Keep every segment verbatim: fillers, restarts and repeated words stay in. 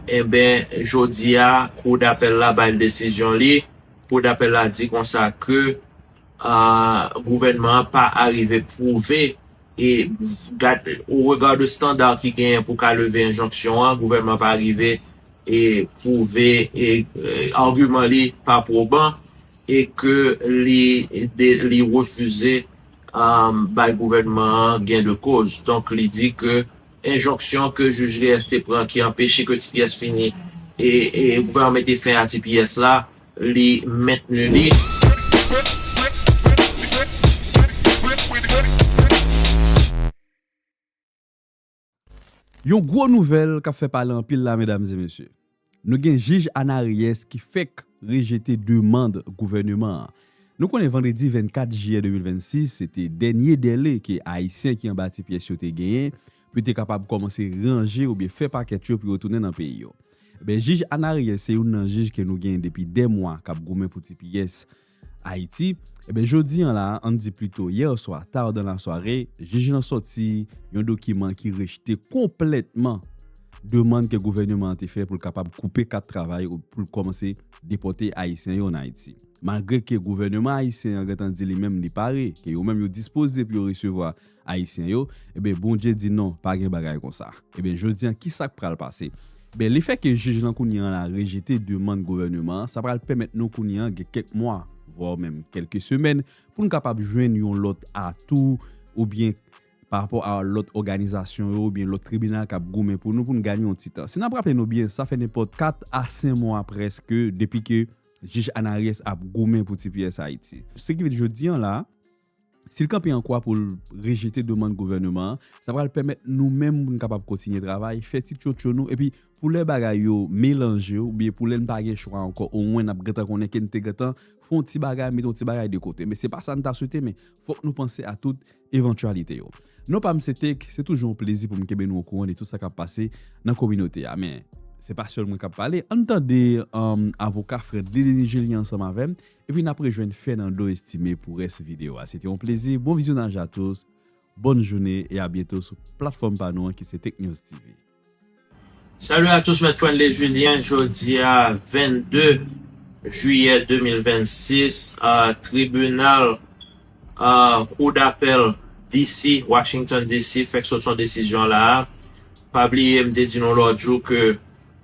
Enben, jodi a, kou dapèl la bay desizyon li. Kou dapèl la di konsa ke, a, gouvènman an pa arive pwouve, e gad, o rega de estanda ki genyen pou ka leve enjonksyon an, gouvènman pa arive, e pwouve, e, e agiman li pa pwoban, e ke li, de, li refize, um, bay gouvènman an gen de koz. Donk, li di ke enjonksyon ke jij Reyes te pran ki anpeche ke T P S fini e, e gouvènman mete fen a T P S la, li mentni li. Yon gwo nouvèl k ap fè pale anpil la, medam e mesye. Nou gen jij Ana Reyes ki fèk rejete demann gouvènman an. Nou konnen vandredi vennkat jiyè de mil vennsis, se te dènye dèle ke Ayisyen ki anba T P S yo te genyen pou yo te kapab kòmanse ranje oubyen fè pakèt yo pou yo tounen nan peyi yo. Ebyen, jij Ana Reyes se youn nan jij ke nou genyen depi dè mwa k ap goumen pou T P S Ayiti. Ebyen, jodi an la, ann di plito yè swa, tard dans la soirée, jij lan sòti yon dokiman ki rejte konplètman demann ke gouvènman an te fè pou l kapab koupe kat travay ou pou l kòmanse depòte Ayisyen yo ann Ayiti. Malgre ke gouvènman ayisyen an gentan di li menm li pare, ke yo menm yo dispoze pou yo resevwa Ayisyen yo, ebyen, Bondye di non, pa gen bagay konsa. Ebyen, jodi an, ki sa k pral pase? Ebyen, lefètke jij lan kounye an la rejete demann gouvènman an, sa pral pèmèt nou kounye an gen kèk mwa, vwa menm kèlke semèn, pou n kapab jwenn yon lòt atou oubyen pa rapò a lòt òganizasyon yo oubyen lòt tribinal k ap goumen pou nou, pou n gade yon ti tan. Si n ap raple nou byen, sa fè nenpòt kat a senk mwa prèske depi ke jij Ana Reyes ap goumen pou T P S Ayiti. Se ki vle di jodi an la, si l kanpe an kwa pou l rejete demann gouvènman an, sa pral pèmèt nou menm pou n kapab kontinye travay, fè ti tchotcho nou, epi pou lè bagay yo melanje oubyen pou lè n pa gen chwa ankò, omwen n ap gentan konnen ke n te gentan fè yon ti bagay, mete yon ti bagay de kote. Men se pa sa n ta swete, men fòk nou panse a tout evantyalite yo. Non pa m se Tek, se toujou yon plezi pou m kenbe nou okouran de tout sa k ap pase nan kominote a. Men, se pa sèl mwen k ap pale. Ann tande um, avoka Fredly Denis Julien ansanm avè m, epi n ap rejwenn Fernando Estimé pou rès videyo a. Se te yon plezi. Bon vizyonaj a tous. Bonne journée et à bientôt sou platfòm pa nou an ki se Tech News T V. Salut à tous, Mèt Frenley Julien, jodi a vennde jiyè de mil vennsis, uh, tribinal, uh, kou dapèl D C, Washington D C, fèk sot yon desizyon la a. Pa bliye, m te di nou lòt jou ke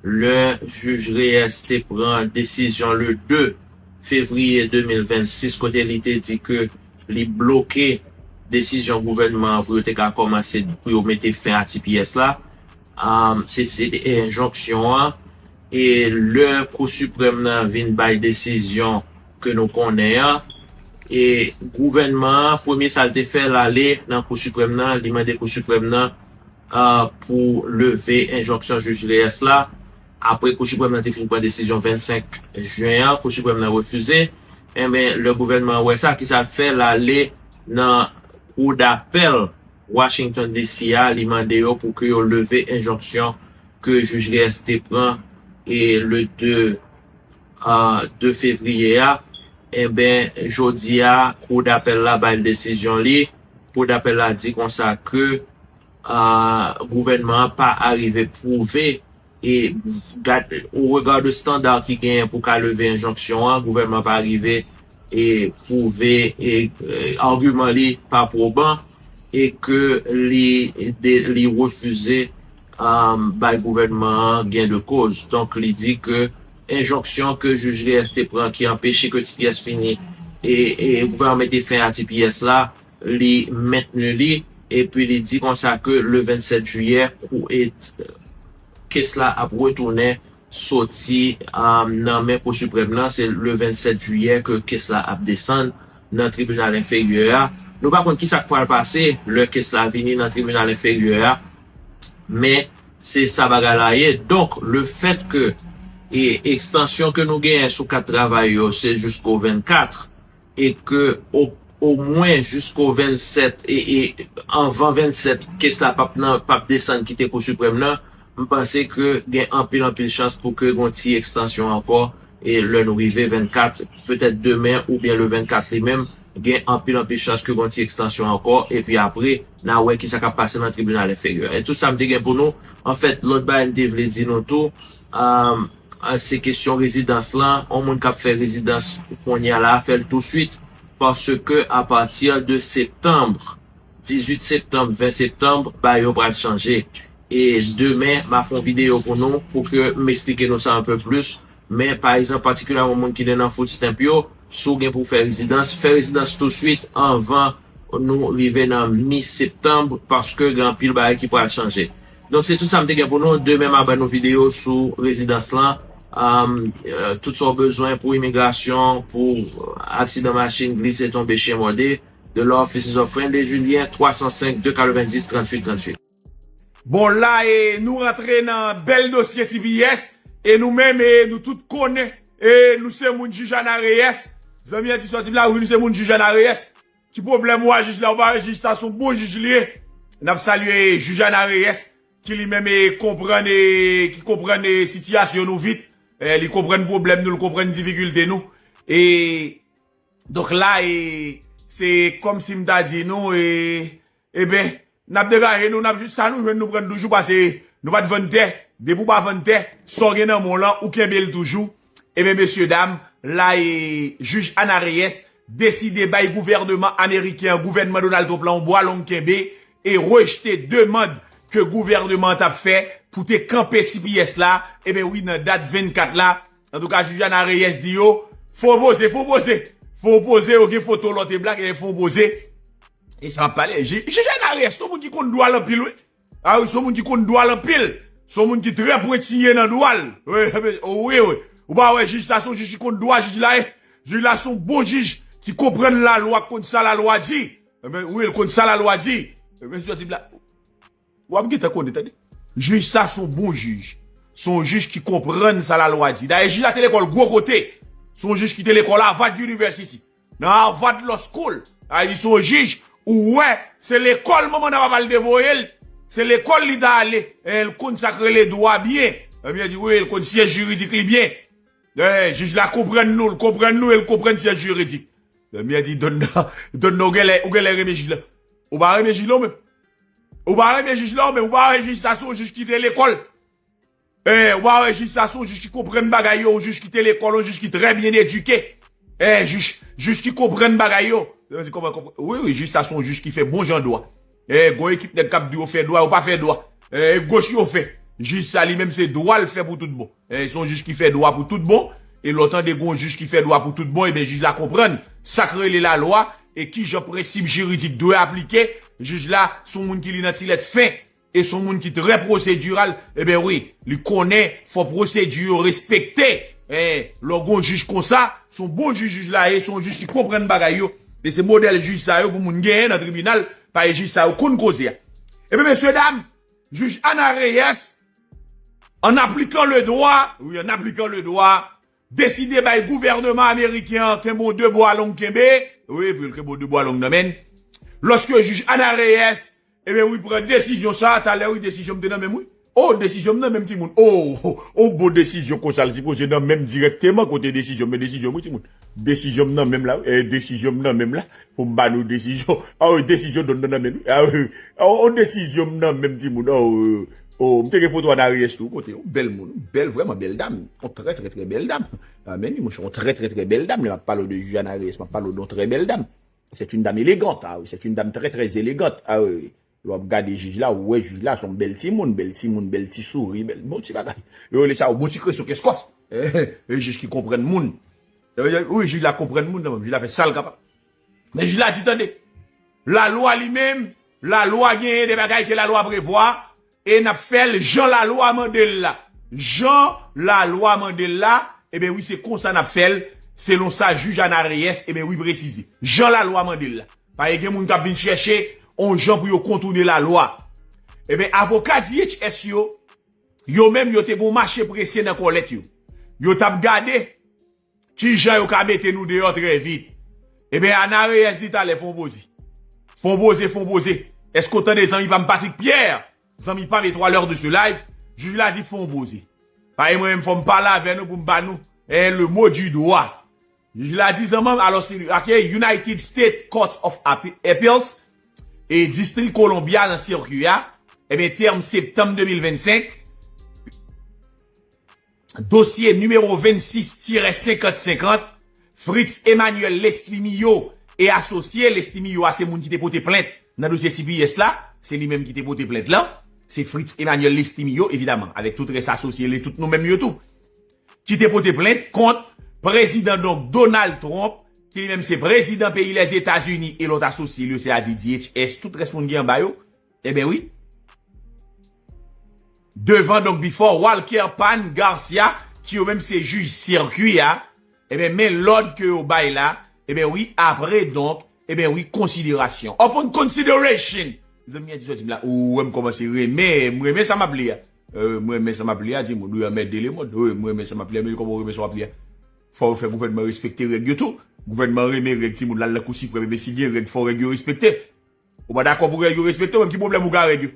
lè jij Reyes te pran desizyon le de fevriye de mil vennsis, kote li te di ke li bloke desizyon gouvènman an pou yo te ka kòmanse, pou yo mete fen a T P S la. Um, se, se te enjonksyon an. E lè Kou Siprèm nan vin bay desizyon ke nou konnen an, e gouvènman an, premye sa l te fè, l ale nan Kou Siprèm nan, li mande Kou Siprèm nan, uh, pou leve enjonksyon jij Reyes la. Apre Kou Siprèm nan te fin pran desizyon vennsenk jen an, Kou Siprèm nan refize. Enben, lè gouvènman an wè sa, kisa l fè? L ale nan Kou dapèl Washington D C a, li mande yo pou ke yo leve enjonksyon ke jij Reyes te pran e le de, a, de fevriye a. Enben, jodi a, kou dapèl la bay desizyon li. Kou dapèl la di konsa ke, a, gouvènman an pa arive pwouve e gad, o rega de estanda ki genyen pou ka leve enjonksyon an, gouvènman pa rive e pwouve e, e agiman li pa pwoban e ke li, de, li refize, um, bay gouvènman an gen de koz. Donk, li di ke enjonksyon ke jij Reyes te pran ki anpeche ke T P S fini e, e gouvènman mete fen a T P S la, li mentni li, epi li di konsa ke le vennsèt jiyè, kou, e, kes la ap retounen soti, um, nan men Kou Siprèm nan, se le vennsèt jiyè ke kes la ap desann nan tribinal enferyè a. Nou pa konn kisa k pral pase lè kes la vini nan tribinal enferyè a, men se sa bagay la ye. Donk, lefètke, e, ekstansyon ke nou genyen sou kat travay yo, se jisko vennkat, e ke o, omwen jisko vennsèt, e, e anvan vennsèt, kes la p ap nan, p ap desann kite Kou Siprèm nan, m panse ke gen anpil, anpil chans pou ke gon ti ekstansyon ankò, e lè nou rive vennkat, petèt demen oubyen le vennkat li menm, gen anpil, anpil chans ke gen yon ti ekstansyon ankò, epi apre, n a wè kisa k ap pase nan tribinal enferyè. E tout sa m te gen pou nou. Anfèt, lòt bagay m te vle di nou tou, um, se kesyon rezidans lan. Yon moun k ap fè rezidans kounye a la, fè l touswit, paske apati de septanm, dizuit septanm, ven septanm, bagay yo pral chanje. E demen, m a fè yon videyo pou nou, pou ke m esplike nou sa yon pe plis. Men, pa egzanp, patikilyèman moun ki te nan food stamp yo, si w gen pou w fè rezidans, fè rezidans touswit anvan nou rive nan mi septanm, paske gen anpil bagay ki pral chanje. Donk, se tout sa m te gen pou nou. Demen, m a ban nou videyo sou rezidans lan. Um, euh, tout sa w bezwen pou imigrasyon, pou aksidan machin, glise, tonbe, chyen mòde. The Law Offices of Randy Julien, twa san senk, de katrevendis, tranntuit, tranntuit. Bon, la, e, nou rantre nan bèl dosye T P S, e nou menm, e, nou tout konnen, e, nou se moun jij Ana Reyes. Zanmi an di sòti la, wi, nou se moun jij Ana Reyes. Ki pwoblèm ou a jij la, ou pa wè jij sa se yon bon jij li ye. N ap salye jij Ana Reyes, ki li menm, e, konprann, e, ki konprann, e, sitiyasyon nou vit. E, li konprann pwoblèm nou, li konprann difikilte nou. E, donk la, e, se kòmsi m ta di nou, e, Eben, n ap degaje nou, n ap jis sa nou jwenn nou pran toujou, paske nou pa t vann tè. Depi w pa vann tè, sa w gen nan men w lan, ou kenbe l toujou. Eben, mesye dam, la e jij Ana Reyes deside bay gouvènman ameriken an, gouvènman Donald Trump la, yon bwa long kenbe e rejte demann ke gouvèman an t ap fè pou te kanpe T P S la, eben wi, nan dat vennkat la. Antouka, jij Ana Reyes di yo, fè w poze, fè w poze. Fè w poze, yo gen foto lòt e blak, e fè w poze. E sa m ap pale, jij Ana Reyes se yon moun ki konn dwa l anpil, wi. A wi, se yon moun ki konn dwa l anpil. Se yon moun ki trè pwentiye nan dwa l. Wi, wi, wi. Ou pa wè jij sa se yon jij ki konn dwa, jij la ye. Jij la se yon bon jij ki konprann lalwa, konn sa lalwa di. Wi, l konn sa lalwa di. Mesye Tibla, w ap gentan konnen, tande. Jij sa se yon bon jij. Se yon jij ki konprann sa lalwa di. Dayè, jij la te lekòl gwo kote. Se yon jij ki te lekòl Harvard University. Nan Harvard Law School. Sa vle di se yon jij, ou wè, se lekòl manman n ak papa l te voye l. Se lekòl li t ale. E l konn sa k rele dwa byen. Ebyen, di, wi, l konn syans jiridik li byen. E, jij la konprann nou, l konprann nou, e l konprann syans jiridik. Ebyen, di, donn nan, donn nan, ou genlè, ou genlè renmen jij la. Ou pa renmen jij la, ou menm. Ou pa renmen jij la, ou menm. Ou pa wè jij sa se yon jij ki te lekòl. E, ou pa wè jij sa se yon jij ki konprann bagay yo, yon jij ki te lekòl, yon jij ki trè byen edike. E, jij, jij ki konprann bagay yo. Wi, wi, jij sa se yon jij ki fè bon jan dwa. E, gon ekip nèg k ap di yo fè dwa, yo pa fè dwa. E, goch yo fè. Jij sa li menm se dwa l fè pou tout bon. E, se yon jij ki fè dwa pou tout bon. E lè w tande gon jij ki fè dwa pou tout bon, ebyen jij la konprann sa k rele lalwa e kijan prensip jiridik dwe aplike. Jij la se yon moun ki li nan ti lèt fen. E se yon moun ki trè pwosediral, ebyen wi, li konnen fò pwosedi yo respekte. E, lè w gen yon jij konsa, se yon bon jij jij la ye, se yon jij ki konprann bagay yo. E se modèl jij sa yo pou moun genyen nan tribinal, paske jij sa yo konn koze a. Ebyen, mesye dam, jij Ana Reyes, en appliquant le droit, wi, en appliquant le droit, deside bay gouvènman ameriken an kenbe yon de bwa long kenbe, wi, pou l kenbe yon de bwa long nan men l. Lòske jij Ana Reyes, ebyen, wi, pran desizyon sa, talè, wi, desizyon m te nan men m, wi. O, desizyon m nan men m, timoun. O, o, o, bon desizyon konsa, l sipoze nan men m dirèkteman kote desizyon m, men desizyon m, wi, timoun. Desizyon m nan men m la, wi. E, desizyon m nan men m la, pou m ba nou desizyon. A wi, desizyon donn nan nan men m, wi. A wi, o, o, desizyon m nan men m, timoun. O, o, m te gen foto Ana Reyes tou, kote, yon bèl moun, bèl, vrèman bèl dam. Yon trè, trè, trè bèl dam. A, men li, monchè, yon trè, trè, trè bèl dam. Lè m ap pale w de jij Ana Reyes, m ap pale w de yon trè bèl dam. C'est une dame élégante, ah oui, c'est une dame très, très élégante. Ah oui, wi. Lè w ap gade jij la, ou wè jij la, se yon bèl timoun, bèl timoun, bèl ti souri, bèl, bon ti bagay. Yo rele sa, yon bon ti kresyon Kenskòf. E, e, jij ki konprann moun. Wi, jij la konprann moun, non, jij la fè sa l kapab. Men jij la di, tande, lalwa li menm, lalwa genyen de bagay ke lalwa prevwa, e n ap fè l jan lalwa mande l la. Jan lalwa mande l la, ebyen wi, se konsa n ap fè l, selon sa jij Ana Reyes, ebyen wi, presize. Jan lalwa mande l la. Paske gen moun k ap vin chèche yon jan pou yo kontoune lalwa. Ebyen, avoka D H S yo, yo menm, yo te gen yon mache prese nan kòlèt yo. Yo t ap gade kijan yo ka mete nou deyò trè vit. Ebyen, Ana Reyes di talè, fè yon poze. Fè yon poze, fè yon poze. Èske w tande zanmi pa m Patrick Pierre? Zanmi pa m, étoileur de ce live, jij la di fè yon poze. Paske mwen menm, fò m pale avè nou pou m ba nou, eh, le mot du droit. Jij la di zanmanm, alò se ake United States Court of Appe- Appeals e distri Columbia nan sirkui a, ebyen tèm septanm de mil vennsenk, dosye nimewo vennsis tirè senkant senkant, Fritz Emmanuel Leslie Mio e asosye. Leslie Mio a se moun ki te pote plent nan dosye T P S la, se li menm ki te pote plent lan. Se Fritz Emmanuel Leslie Mio, evidaman, avèk tout rès asosye li, tout nou menm yo tou, ki te pote plent kont prezidan donk Donald Trump, ki li menm se prezidan peyi Lèzetazini, e lòt asosye li yo, se a di D H S, tout rès moun ki anba yo. Ebyen wi. Devan donk before Walker Pan Garcia, ki yo menm se jij sirkui a, ebyen men lòd ke yo bay la, ebyen wi, apre donk, ebyen wi, konsiderasyon. Upon consideration. Zanmi an di sòti m la, ou wè m kòmanse renmen, m renmen sa m ap li a. Euh, m renmen sa m ap li a, timoun, wi, anmède lemonn. Wi, m renmen sa m ap li a, men kòman w renmen sa w ap li a? Fò yo fè gouvènman respekte règ yo tou. Gouvènman renmen règ, timoun, l al nan kou siprèm, ebyen si gen règ, fò règ yo respekte. Ou pa dakò pou règ yo respekte, ou menm ki pwoblèm ou gen a règ yo?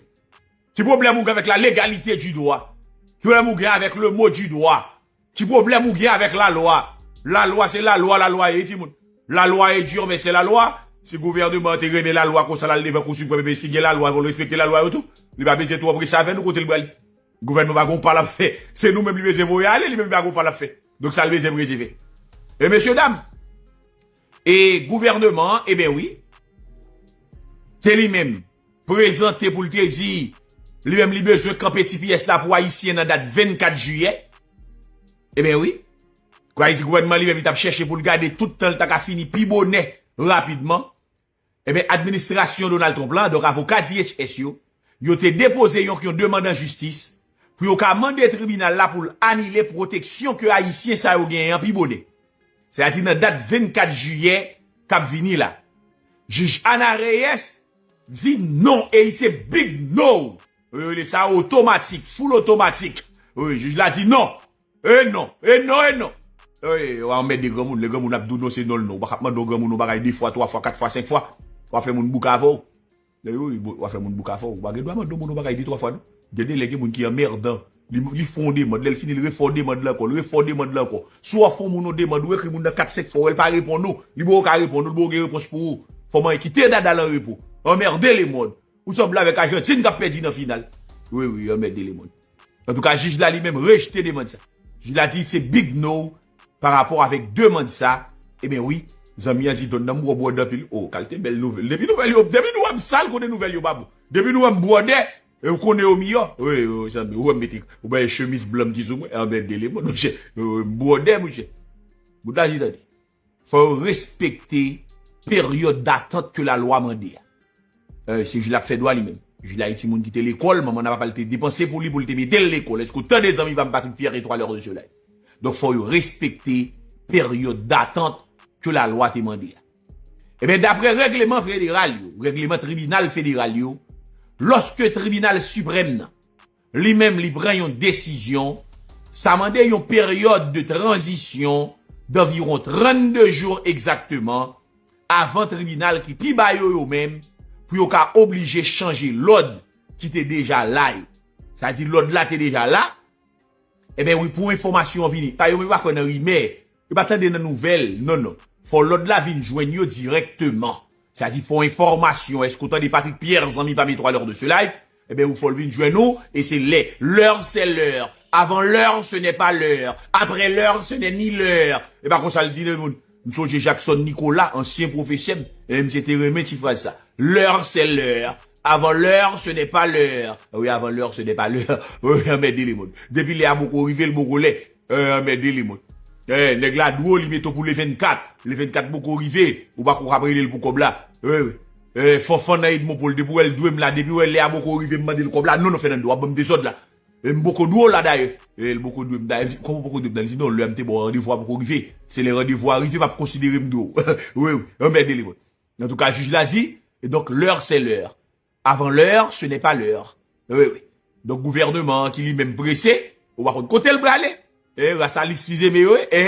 Ki pwoblèm ou gen avèk la légalité du droit? Ki pwoblèm ou gen avèk le mot du droit? Ki pwoblèm ou gen avèk lalwa? Lalwa se lalwa, lalwa ye, timoun. Lalwa est dure, mais c'est la loi. Si gouvènman an te renmen lalwa konsa, l al devan kou siprèm, ebyen si gen lalwa, fò l respekte lalwa yo tou. Li pa bezwen twò prese avè nou kote l prale. Gouvènman pa gon pa l ap fè. Se nou menm li bezwen voye ale, li menm li pa gon pa l ap fè. Donk sa l bezwen prezeve. E mesye dam, e gouvènman an, ebyen wi, se li menm prezante pou l te di, li menm li bezwen kanpe T P S la pou Ayisyen nan dat vennkat jiyè. Ebyen wi. Kwa di gouvènman li menm li t ap chèche pou l gade tout tan l ta ka fini pi bonè, rapidman. Ebyen, administrasyon Donald Trump lan, donk avoka D H S yo, yo te depoze yon, yon demann an jistis pou yo ka mande tribinal la pou l anile pwoteksyon ke Ayisyen sa yo genyen an pi bonè. Sètadi nan dat vennkat jiyè k ap vini la. Jij Ana Reyes di non, e se big no. Yo rele sa otomatik, full otomatik. Wi, jij la di non. E non, e non, e non. E, w a anmède granmoun, lè granmoun ap di w non, se non l non. Ou pa ka ap mande yon granmoun yon bagay de fwa, twa fwa, kat fwa, senk fwa. W a fè moun bouke avè w. Lè yo, w a fè moun bouke avè w. Ou pa gen dwa mande yon moun yon bagay de twa fwa, non. Gen de lè gen moun ki anmèdan. Li, li fè yon demann, lè l fini, l refè yon demann la ankò, l refè yon demann la ankò. Si w ap fè yon moun yon demann, ou ekri moun nan kat, senk fwa, w wè l pa reponn ou. Li poko ka reponn ou, li poko gen repons pou ou. Fò manyen kite dada l an repo. Anmède lemonn. Ou sanble avèk Ajantin k ap pèdi nan final. Wi, wi, anmède lemonn. Antouka, jij la li menm rejte demann sa. Jij la di se big no pa rapò avèk demann sa. Ebyen wi, zanmi an di Don nan m wè w bwòdè anpil. O, kalte bèl nouvèl. Depi nouvèl yo, depi nou wè m sal, konnen nouvèl yo pa bon. Depi nou wè m bwòdè, e ou konnen yo miyò. Wi, wi, zanmi, ou wè m mete, ou bay chemiz blan m ki sou mwen, anmède lemonn, monchè. Wi, wi, m bwòdè, monchè. Bout la di tande. Fò yo respekte peryòd datant ke lalwa mande a. Eh, se jij la k fè dwa li menm. Jij la e timoun ki te lekòl, manman n a papa l te depanse pou li, pou l te mete l lekòl. Èske w tande zanmi pa m Patrick Pierre et trois l'heure de cela? Donk fò yo respekte peryòd datant ke lalwa te mande a. Ebyen, dapre règleman federal yo, règleman tribinal federal yo, lòske tribinal siprèm nan li menm li pran yon desizyon, sa mande yon peryòd de tranzisyon danviwon trannde jou egzakteman avan tribinal ki pi ba yo yo menm pou yo ka oblije chanje lòd ki te deja la yo. Sa di lòd la te deja la, ebyen wi, pou enfòmasyon an vini. Pa yo menm pa kwè nan rimè. Yo pa tande nan nouvèl, non, non. Fò lòd la vin jwenn yo dirèkteman. Sa di fò enfòmasyon. Èske w tande Patrick Pierre, zanmi pa m et trois l'heure de cela? Ebyen, ou fò l vin jwenn ou, e se lè. L'heure, c'est l'heure. Avant l'heure, ce n'est pas l'heure. Après l'heure, ce n'est ni l'heure. E pa konsa l di, non, moun. M sonje Jackson Nicolas, ansyen pwofesè m, e misye te renmen ti fraz sa. L'heure, c'est l'heure. Avant l'heure, ce n'est pas l'heure. Wi, avant l'heure, ce n'est pas l'heure. Wi, anmède lemonn. Depi lè a poko rive, l poko lè. Eh, anmède lemonn. Eh, nèg la dwe w, li mete w pou le vennkat. Le vennkat poko rive. Ou pa ko ap rele l pou kòb la. Wi, wi. Eh, Fanfan nan Edmond Paul, depi w wè l dwe m la, depi w wè lè a poko rive, m mande l kòb la. Non, non, Fernando, w ap ban m dezòd la. E m poko dwe w la dayè. E l poko dwe m dayè. M di, kòman w poko dwe m? Li di, non, lè a m te ba w randevou a poko rive. Se lè randevou a rive, m ap konsidere m dwe w. Wi, wi. Anmède lemonn. Antouka, jij la di, e donk, l'heure, c'est l'heure. Avant l'heure, ce n'est pas l'heure. Wi, wi. Donk, gouvènman an ki li menm prese, ou pa konn kote l prale. E, rasalis fizeme yo, e,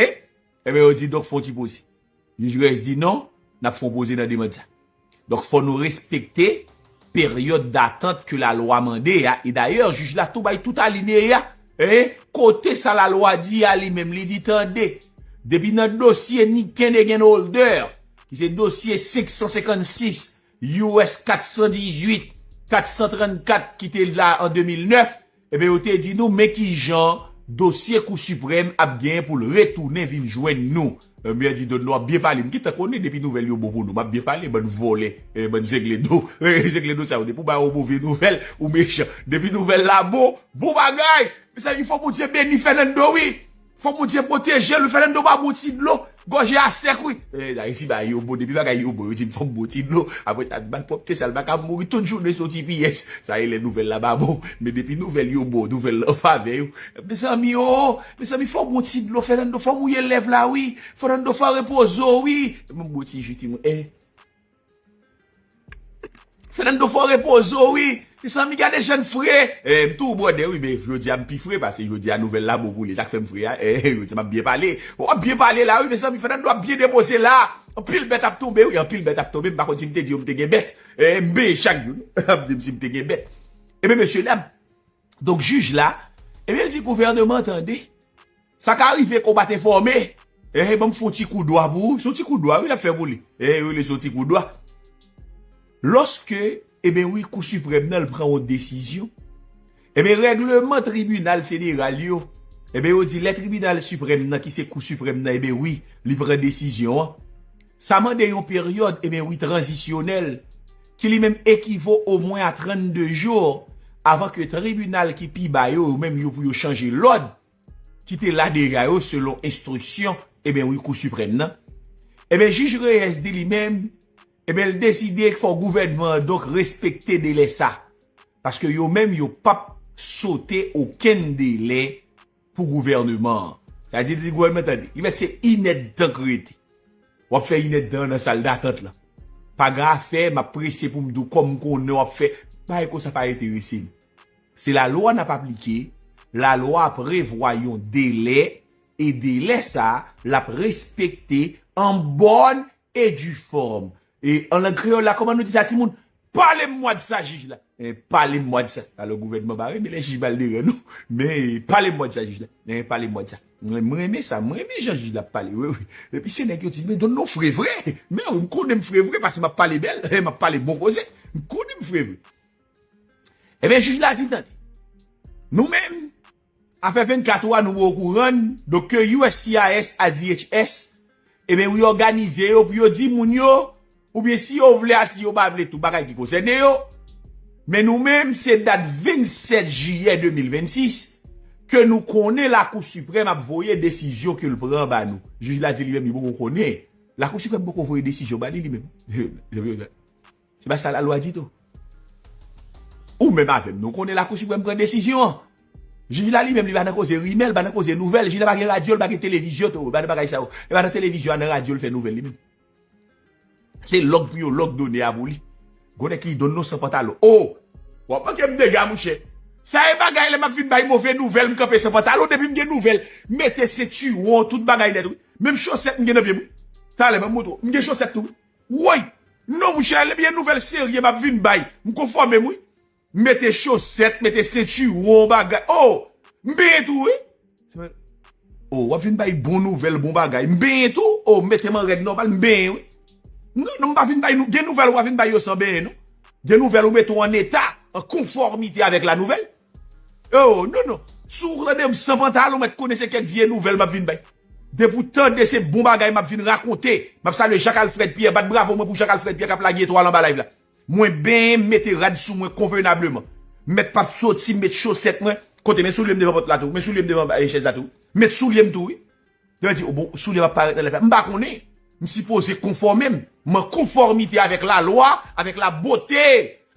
ebyen, yo di, donk, fè yon ti poze. Jij Reyes di, non, n ap fè yon poze nan demann sa. Donk, fò nou respekte peryòd datant ke lalwa mande a. E dayè, jij la tou bay tout alineya. E, kote sa lalwa di a li menm, li di, tande. Depi nan dosye Niken Degan Holder, ki se dosye senk san senkannsis, U S kat san dizuit, kat san trannkat ki te la an de mil nèf, ebyen yo te di nou, men kijan dosye Kou Siprèm ap genyen pou l retounen vin jwenn nou. Ebyen di, Don, nou ap byen pale. M gentan konnen depi nouvèl yo bon pou nou, m ap byen pale, bann vòlè, eh, bann zenglendo. Zenglendo sa yo, depi w ba yo move nouvèl, ou mechan. Depi nouvèl la bon, bon bagay. Mezanmi, fò Bondye beni Fernando, wi. Fò Bondye pwoteje l, wi. Fernando ba bon ti dlo. Gòje a sèk, wi. Eh, Ayiti ba yo bon, depi bagay yo bon, yo di m fò m bon ti dlo. Apre sa, malpwòpte sa, l pa ka mouri tout jounen sou ti pyès. Sa e lè nouvèl la pa bon. Men depi nouvèl yo bon, nouvèl la an favè yo. Mezanmi, o, mezanmi, fò m bon ti dlo, Fernando, fò mouye lèv la, wi. Fernando, fò repoze w, wi. Mwen bon ti ji, timoun. Eh. Fernando, fò repoze w, wi. Mezanmi, gade jan n fre. Eh, m tou bwòdè, wi, men jodi a m pi fre, paske jodi a nouvèl la bon pou li. Sa k fè m fre a, eh, jodi a m ap byen pale. W ap byen pale la, wi, mezanmi, Fernando ap byen depoze la. Anpil bèt ap tonbe, wi, anpil bèt ap tonbe. M pa konn si m te di yo m te gen bèt. Eh, m benyen chak jou, non? Ap di m si m te gen bèt. Ebyen, mesye dam, donk, jij la, ebyen, l di gouvènman, tande, sa ka rive ke w pa t enfòme. Eh, eh, ban m fè yon ti kou dwa pou ou. Se yon ti kou dwa, wi, l ap fè pou li. Eh, wi, se yon ti kou dwa. Lòske, ebyen, wi, Kou Siprèm nan, l pran yon desizyon, ebyen, règleman tribinal federal yo, ebyen, yo di lè tribinal siprèm nan, ki se Kou Siprèm nan, ebyen, wi, li pran desizyon an. Sa mande yon peryòd, ebyen, wi, tranzisyonèl, ki li menm ekivo omwen a trannde jou avan ke tribinal ki pi ba yo, yo menm yo pou yo chanje lòd ki te la deja yo selon enstriksyon, ebyen wi, Kou Siprèm nan. Ebyen, jij Reyes di li menm, ebyen, l deside fò gouvènman an donk respekte delè sa. Paske yo menm, yo p ap sote okenn delè pou gouvènman an. Sa di, li di gouvènman, tande, li mèt se inèdtan k rete. W ap fè inèdtan nan sal datant lan. Pa gen afè, m ap prese pou m di w kòm m konnen w ap fè. Bagay konsa pa enterese m. Se lalwa n ap aplike. Lalwa prevwa yon delè, e delè sa a, l ap respekte en bonne et due forme. E an lang kreyòl la, kòman nou di sa, timoun? Pale m mwa de sa, jij la. Eh, pale m mwa de sa. Alò, gouvènman pa renmen lè jij ba l de rè, non. Men, pale m mwa de sa, jij la. Eh, pale m mwa de sa. Mwen, mwen renmen sa. Mwen renmen jan jij la ap pale. Wi, wi. Epi se nèg yo di, men Don, non, fre vre. Men wi, m konnen m fre vre, paske m ap pale bèl. Eh, m ap pale bon koze. M konnen m fre vre. Ebyen, jij la di, tande. Nou menm, afè vennkat ou a, nou okouran, donk ke U S C I S a D H S, ebyen, wi, òganize yo pou yo di moun yo, oubyen si yo vle a si yo pa vle, tout bagay ki konsène yo. Men nou menm, se dat vennsèt jiyè de mil vennsis ke nou konnen Lakou Siprèm ap voye desizyon ke l pran ba nou. Jij la di li menm, li poko konnen. Lakou Siprèm poko voye desizyon ba li, li menm. Se pa sa lalwa di tou. Ou menm avè m, nou konnen Lakou Siprèm pran desizyon an. Jij la li menm, li pa nan koze rimè, li pa nan koze nouvèl. Jij la pa gen radyo, li pa gen televizyon tou, li pa nan bagay sa yo. E pa nan televizyon a, nan radyo l fè nouvèl li menm. Se lòg pou yo lòg done a pou li. Gon nèg ki Don, non, san pantalon. O! W ap manke m dega, monchè. Sa e bagay lè m ap vin bay move nouvèl, m kanpe san pantalon, depi m gen nouvèl. Mete sentiwon, tout bagay nèt, wi. Menm chosèt m gen nan pye m, wi. Talè, ban m montre w. M gen chosèt tou, wi. Woy! Non, monchè, lè m gen nouvèl serye, m ap vin bay. M konfòme m, wi. Mete chosèt, mete sentiwon, bagay. O! M benyen tou, wi. O, w ap vin bay bon nouvèl, bon bagay. M benyen tou. O, mete m an règ nòmal, m benyen, wi. Non, non, m pa vin bay nou. Gen nouvèl ou pa vin bay yo san benyen, non. Gen nouvèl ou mete w an eta, an konfòmite avèk la nouvèl. O, non, non. Si w tande m san pantalon, mèt konnen se kèk vye nouvèl m ap vin bay. Depi w tande se bon bagay m ap vin rakonte. M ap salye Jacques Alfred Pierre. Bat bravo mwen pou Jacques Alfred Pierre k ap lage etwal anba live la. Mwen benyen, m mete rad sou mwen konvenableman. M mèt p ap soti, m met chosèt mwen. Kote, men soulye m devan pòt la tou. Men soulye m devan, eh, chèz la tou. Met soulye m tou, wi. Yo di, o bon, soulye m ap parèt nan live la. M pa konnen. M sipoze konfòme m. M an konfòmite avèk lalwa, avèk la bote,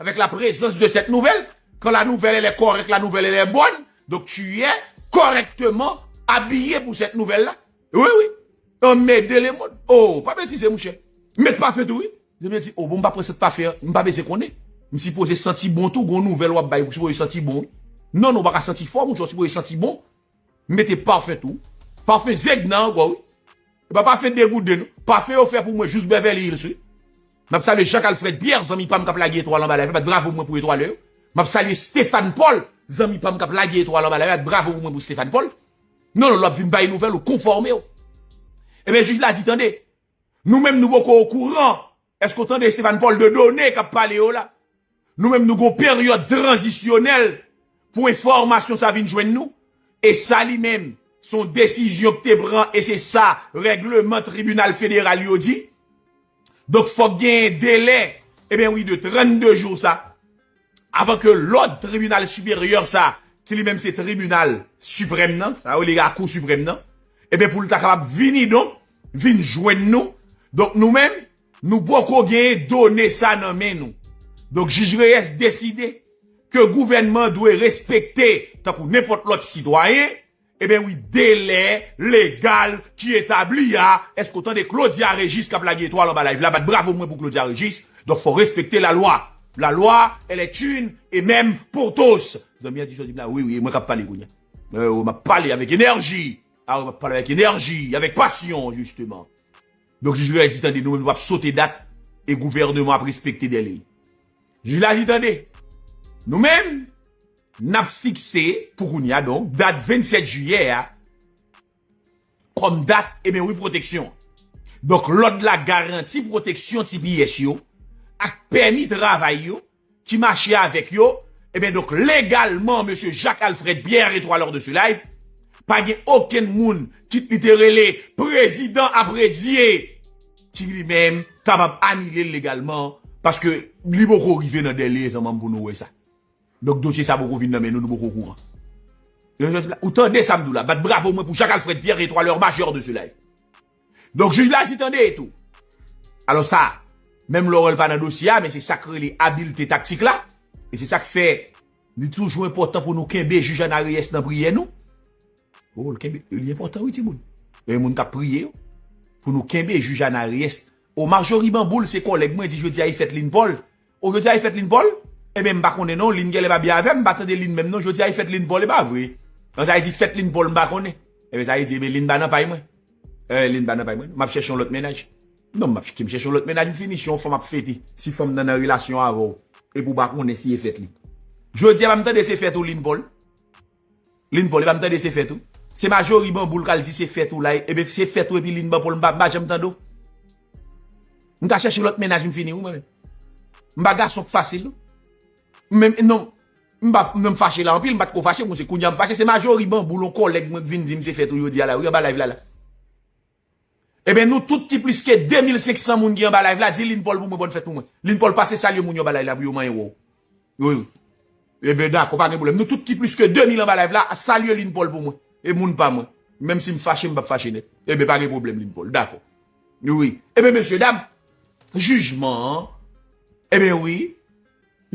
avèk la prezans de cette nouvelle. Quand la nouvelle, elle est correcte, la nouvelle, elle est bonne. Donc, tu es correctement habillé pour cette nouvelle-là. Wi, wi. An mède lemonn. O, pa betize, monchè. Met pafen tou, wi. Zanmi an di, o, bon, m pa pran sant pafen an. M pa bezwen konnen. M sipoze santi bon tou. Gon nouvèl w ap bay, ou sipoze santi bon, wi. Non, non, ou pa ka santi fò, monchè, ou sipoze santi bon. Mete pafen tou. Pafen zegnan ankò, wi. E pa pafen degouden, non. Pafen yo fè pou mwen jis Beverly Hills, wi. M ap salye Jacques Alfred Pierre, zanmi pa m k ap lage etwal anba live la, bat bravo pou mwen pou etwalè yo. M ap salye Stéphane Paul, zanmi pa m k ap lage etwal anba live la, bat bravo pou mwen pou Stéphane Paul. Non, non, lè w ap vin bay nouvèl, ou konfòme w. Ebyen, jij la di, tande, nou menm nou poko okouran. Èske w tande Stéphane Paul de done k ap pale yo la? Nou menm nou gon peryòd tranzisyonèl pou enfòmasyon sa vin jwenn nou. E sa li menm, se yon desizyon ki te pran e se sa règleman tribinal federal yo di. Donk fòk genyen delè, ebyen wi, de trannde jou sa, avan ke lòd tribinal siperyè sa, ki li menm se tribinal siprèm nan, sa yo li la kou siprèm nan, ebyen pou l ta kapab vini donk, vin jwenn nou. Donk nou menm, nou poko genyen done sa nan men nou. Donk jij Reyes deside ke gouvènman dwe respekte, tankou nenpòt lòt sitwayen, ebyen wi, delè legal ki etabli a. Èske w tande Claudia Régis k ap lage etwal anba live la? Bat bravo mwen pou Claudia Régis. Donk fò respekte lalwa. La loi, elle est une et même pour tous. Zanmi an di sa, di m la, wi, wi, e mwen k ap pale kounye a. Euh, m ap pale avèk enèji. Ah, m ap pale avèk enèji, avèk pasyon, jisteman. Donk jij la di, tande, nou menm nou p ap sote dat e gouvènman ap respekte delè. Jij la di, tande, nou menm, n ap fikse pou kounye a, donk, dat vennsèt jiyè a, kòm dat, ebyen wi, pwoteksyon. Donk, lòd la garanti pwoteksyon T P S yo ak pèmi travay yo ki mache avèk yo. Ebyen, donk, legalman, mesye Jacques Alfred Pierre, etwalè de ce live, pa gen okenn moun, kit li te rele prezidan apre Dye, ki li menm kapab anile l legalman, paske li poko rive nan dèlye zanmanm pou nou wè sa. Donk, dosye sa poko vin nan men nou, nou poko okouran. Ou tande sa m di w la, bat bravo mwen pou Jacques Alfred Pierre, etwalè majè de ce live. Donk, jij la di, tande tou. Alò sa, menm lè w wè l pa nan dosye a, men se sa k rele abilte taktik la. E se sa k fè li toujou enpòtan pou nou kenbe jij Anna Reyes nan priyè nou. Oh, l kenbe, li enpòtan wi, timoun. E moun k ap priye yo. Pou nou kenbe jij Anna Reyes. O Marjorie Bamboul, se kòlèg mwen, di jodi a e fèt Lynn Paul. O jodi a e fèt Lynn Paul? Ebyen, m pa konnen non, Lynn genlè pa byen avè m, m pa tande Lynn menm non. Jodi a e fèt Lynn Paul, e pa vre. An sa vle di fèt Lynn Paul, m pa konnen. Ebyen, sa vle di, ebyen, Lynn pa nan pay mwen. Eh, Lynn pa nan pay mwen. M ap chèche yon lòt mennaj. Non, m ap kite m chèche yon lòt mennaj, m fini, se yon fanm ap fete. Si fanm nan nan relasyon avè w, epi w pa konnen si e fèt li. Jodi a, pa m tande se fèt ou Lynn Paul. Lynn Paul, e pa m tande se fèt ou. Se Marjorie Bamboul k al di se fèt ou la, ebyen se fèt ou epi Lynn Bamboul, m pa, m pa janm tande w. M ka chèche lòt mennaj, m fini wi mwen menm. M pa gason k fasil non. M menm, non, m pa, non, m fache la anpil, m pa t ko fache, mwen se kounye a m fache, se Marjorie Bamboul, yon kòlèg mwen k vin di m se fèt ou jodi a la, wi, anba live la la. Ebyen, nou tout ki plis ke de mil senk san moun ki anba live la, di Lynn Paul pou mwen, bòn fèt pou mwen. Lynn Paul, pase salye moun yo anba live la pou yo manyen wè w. Wi, wi. Ebyen, dakò, pa gen pwoblèm. Nou tout ki plis ke de mil anba live la, salye Lynn Paul pou mwen. E moun pa mwen. Menm si m fache, m p ap fache nèt. Ebyen, pa gen pwoblèm, Lynn Paul. Dakò. Wi. Ebyen, mesye dam, jijman an, ebyen wi,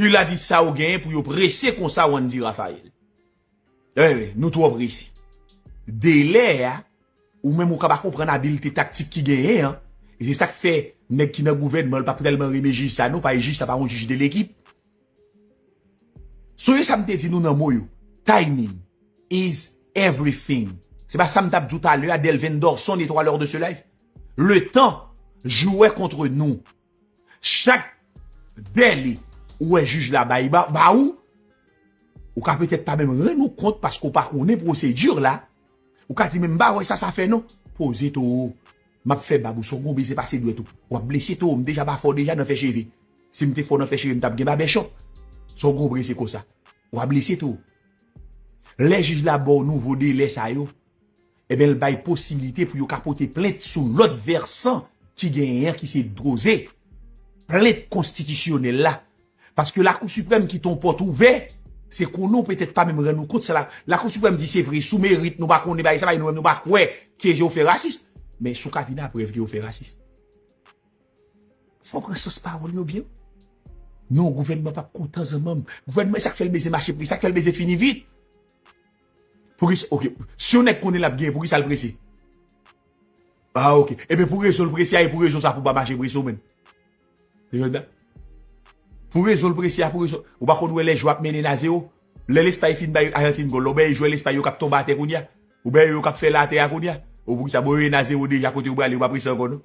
li la di sa yo genyen pou yo prese konsa, Wandy Raphaël. Eh, nou twò prese. Delè a, ou menm ou ka pa konprann abilte taktik ki genyen an. E se sa k fè nèg ki nan gouvènman, l pa tèlman renmen jij sa non, paske jij sa pa yon jij de lekip. Sonje sa m te di nou nan mo yo. Timing is everything. Se pa sa m t ap di w talè a, Delvin Dorson, etwalè de ce live. Le temps jouait contre nous. Chak dèle ou wè jij la bay ba, ba ou, ou ka petèt pa menm rann ou kont paske w pa konnen pwosedi la. Ou ka di, "Men m pa wè sa sa fè non." Poze towo. M ap fè bab ou, si w gon beze pase dwèt ou. W ap blese towo, m deja ba fò deja nan fè cheve. Si m te fò nan fè cheve, m t ap gen babèchon. Si w gon beze konsa. W ap blese towo. Lè jij la ba w nouvo delè sa yo, ebyen, l bay posiblite pou yo ka pote plent sou lòt vèsan ki genyen an, ki se doze plent konstitisyonèl la. Paske Lakou Siprèm kite yon pòt ouvè, se konnen w petèt pa menm rann ou kont sa la. Lakou Siprèm di se vre, sou merit, nou pa konnen bagay sa, bagay nou menm nou pa kwè ke yo fè rasis. Men si w ka vin a prèv ke yo fè rasis. Fò w pran sans pawòl yo byen. Non, gouvènman p ap kontan zanmanm. Gouvènman, e sa k fè l beze mache pri, sa k fè l beze fini vit. Poukisa, oke, si yon nèg konnen l ap genyen, poukisa l prese? Ah, oke. Ebyen, pou rezon l prese a, e pou rezon sa pou pa mache prese w menm. Pou rezon l prese a, pou rezon. Ou pa konn wè lè jwè ap mennen a zewo? Lè Lespay fin bay Ajantin gòl la, ou byen jwè Lespay yo k ap tonbe atè kounye a. Ou byen yo k ap fè l atè a kounye a. Ou poukisa, bon, yo mennen a zewo deja, kote ou prale, ou pa prese ankò non.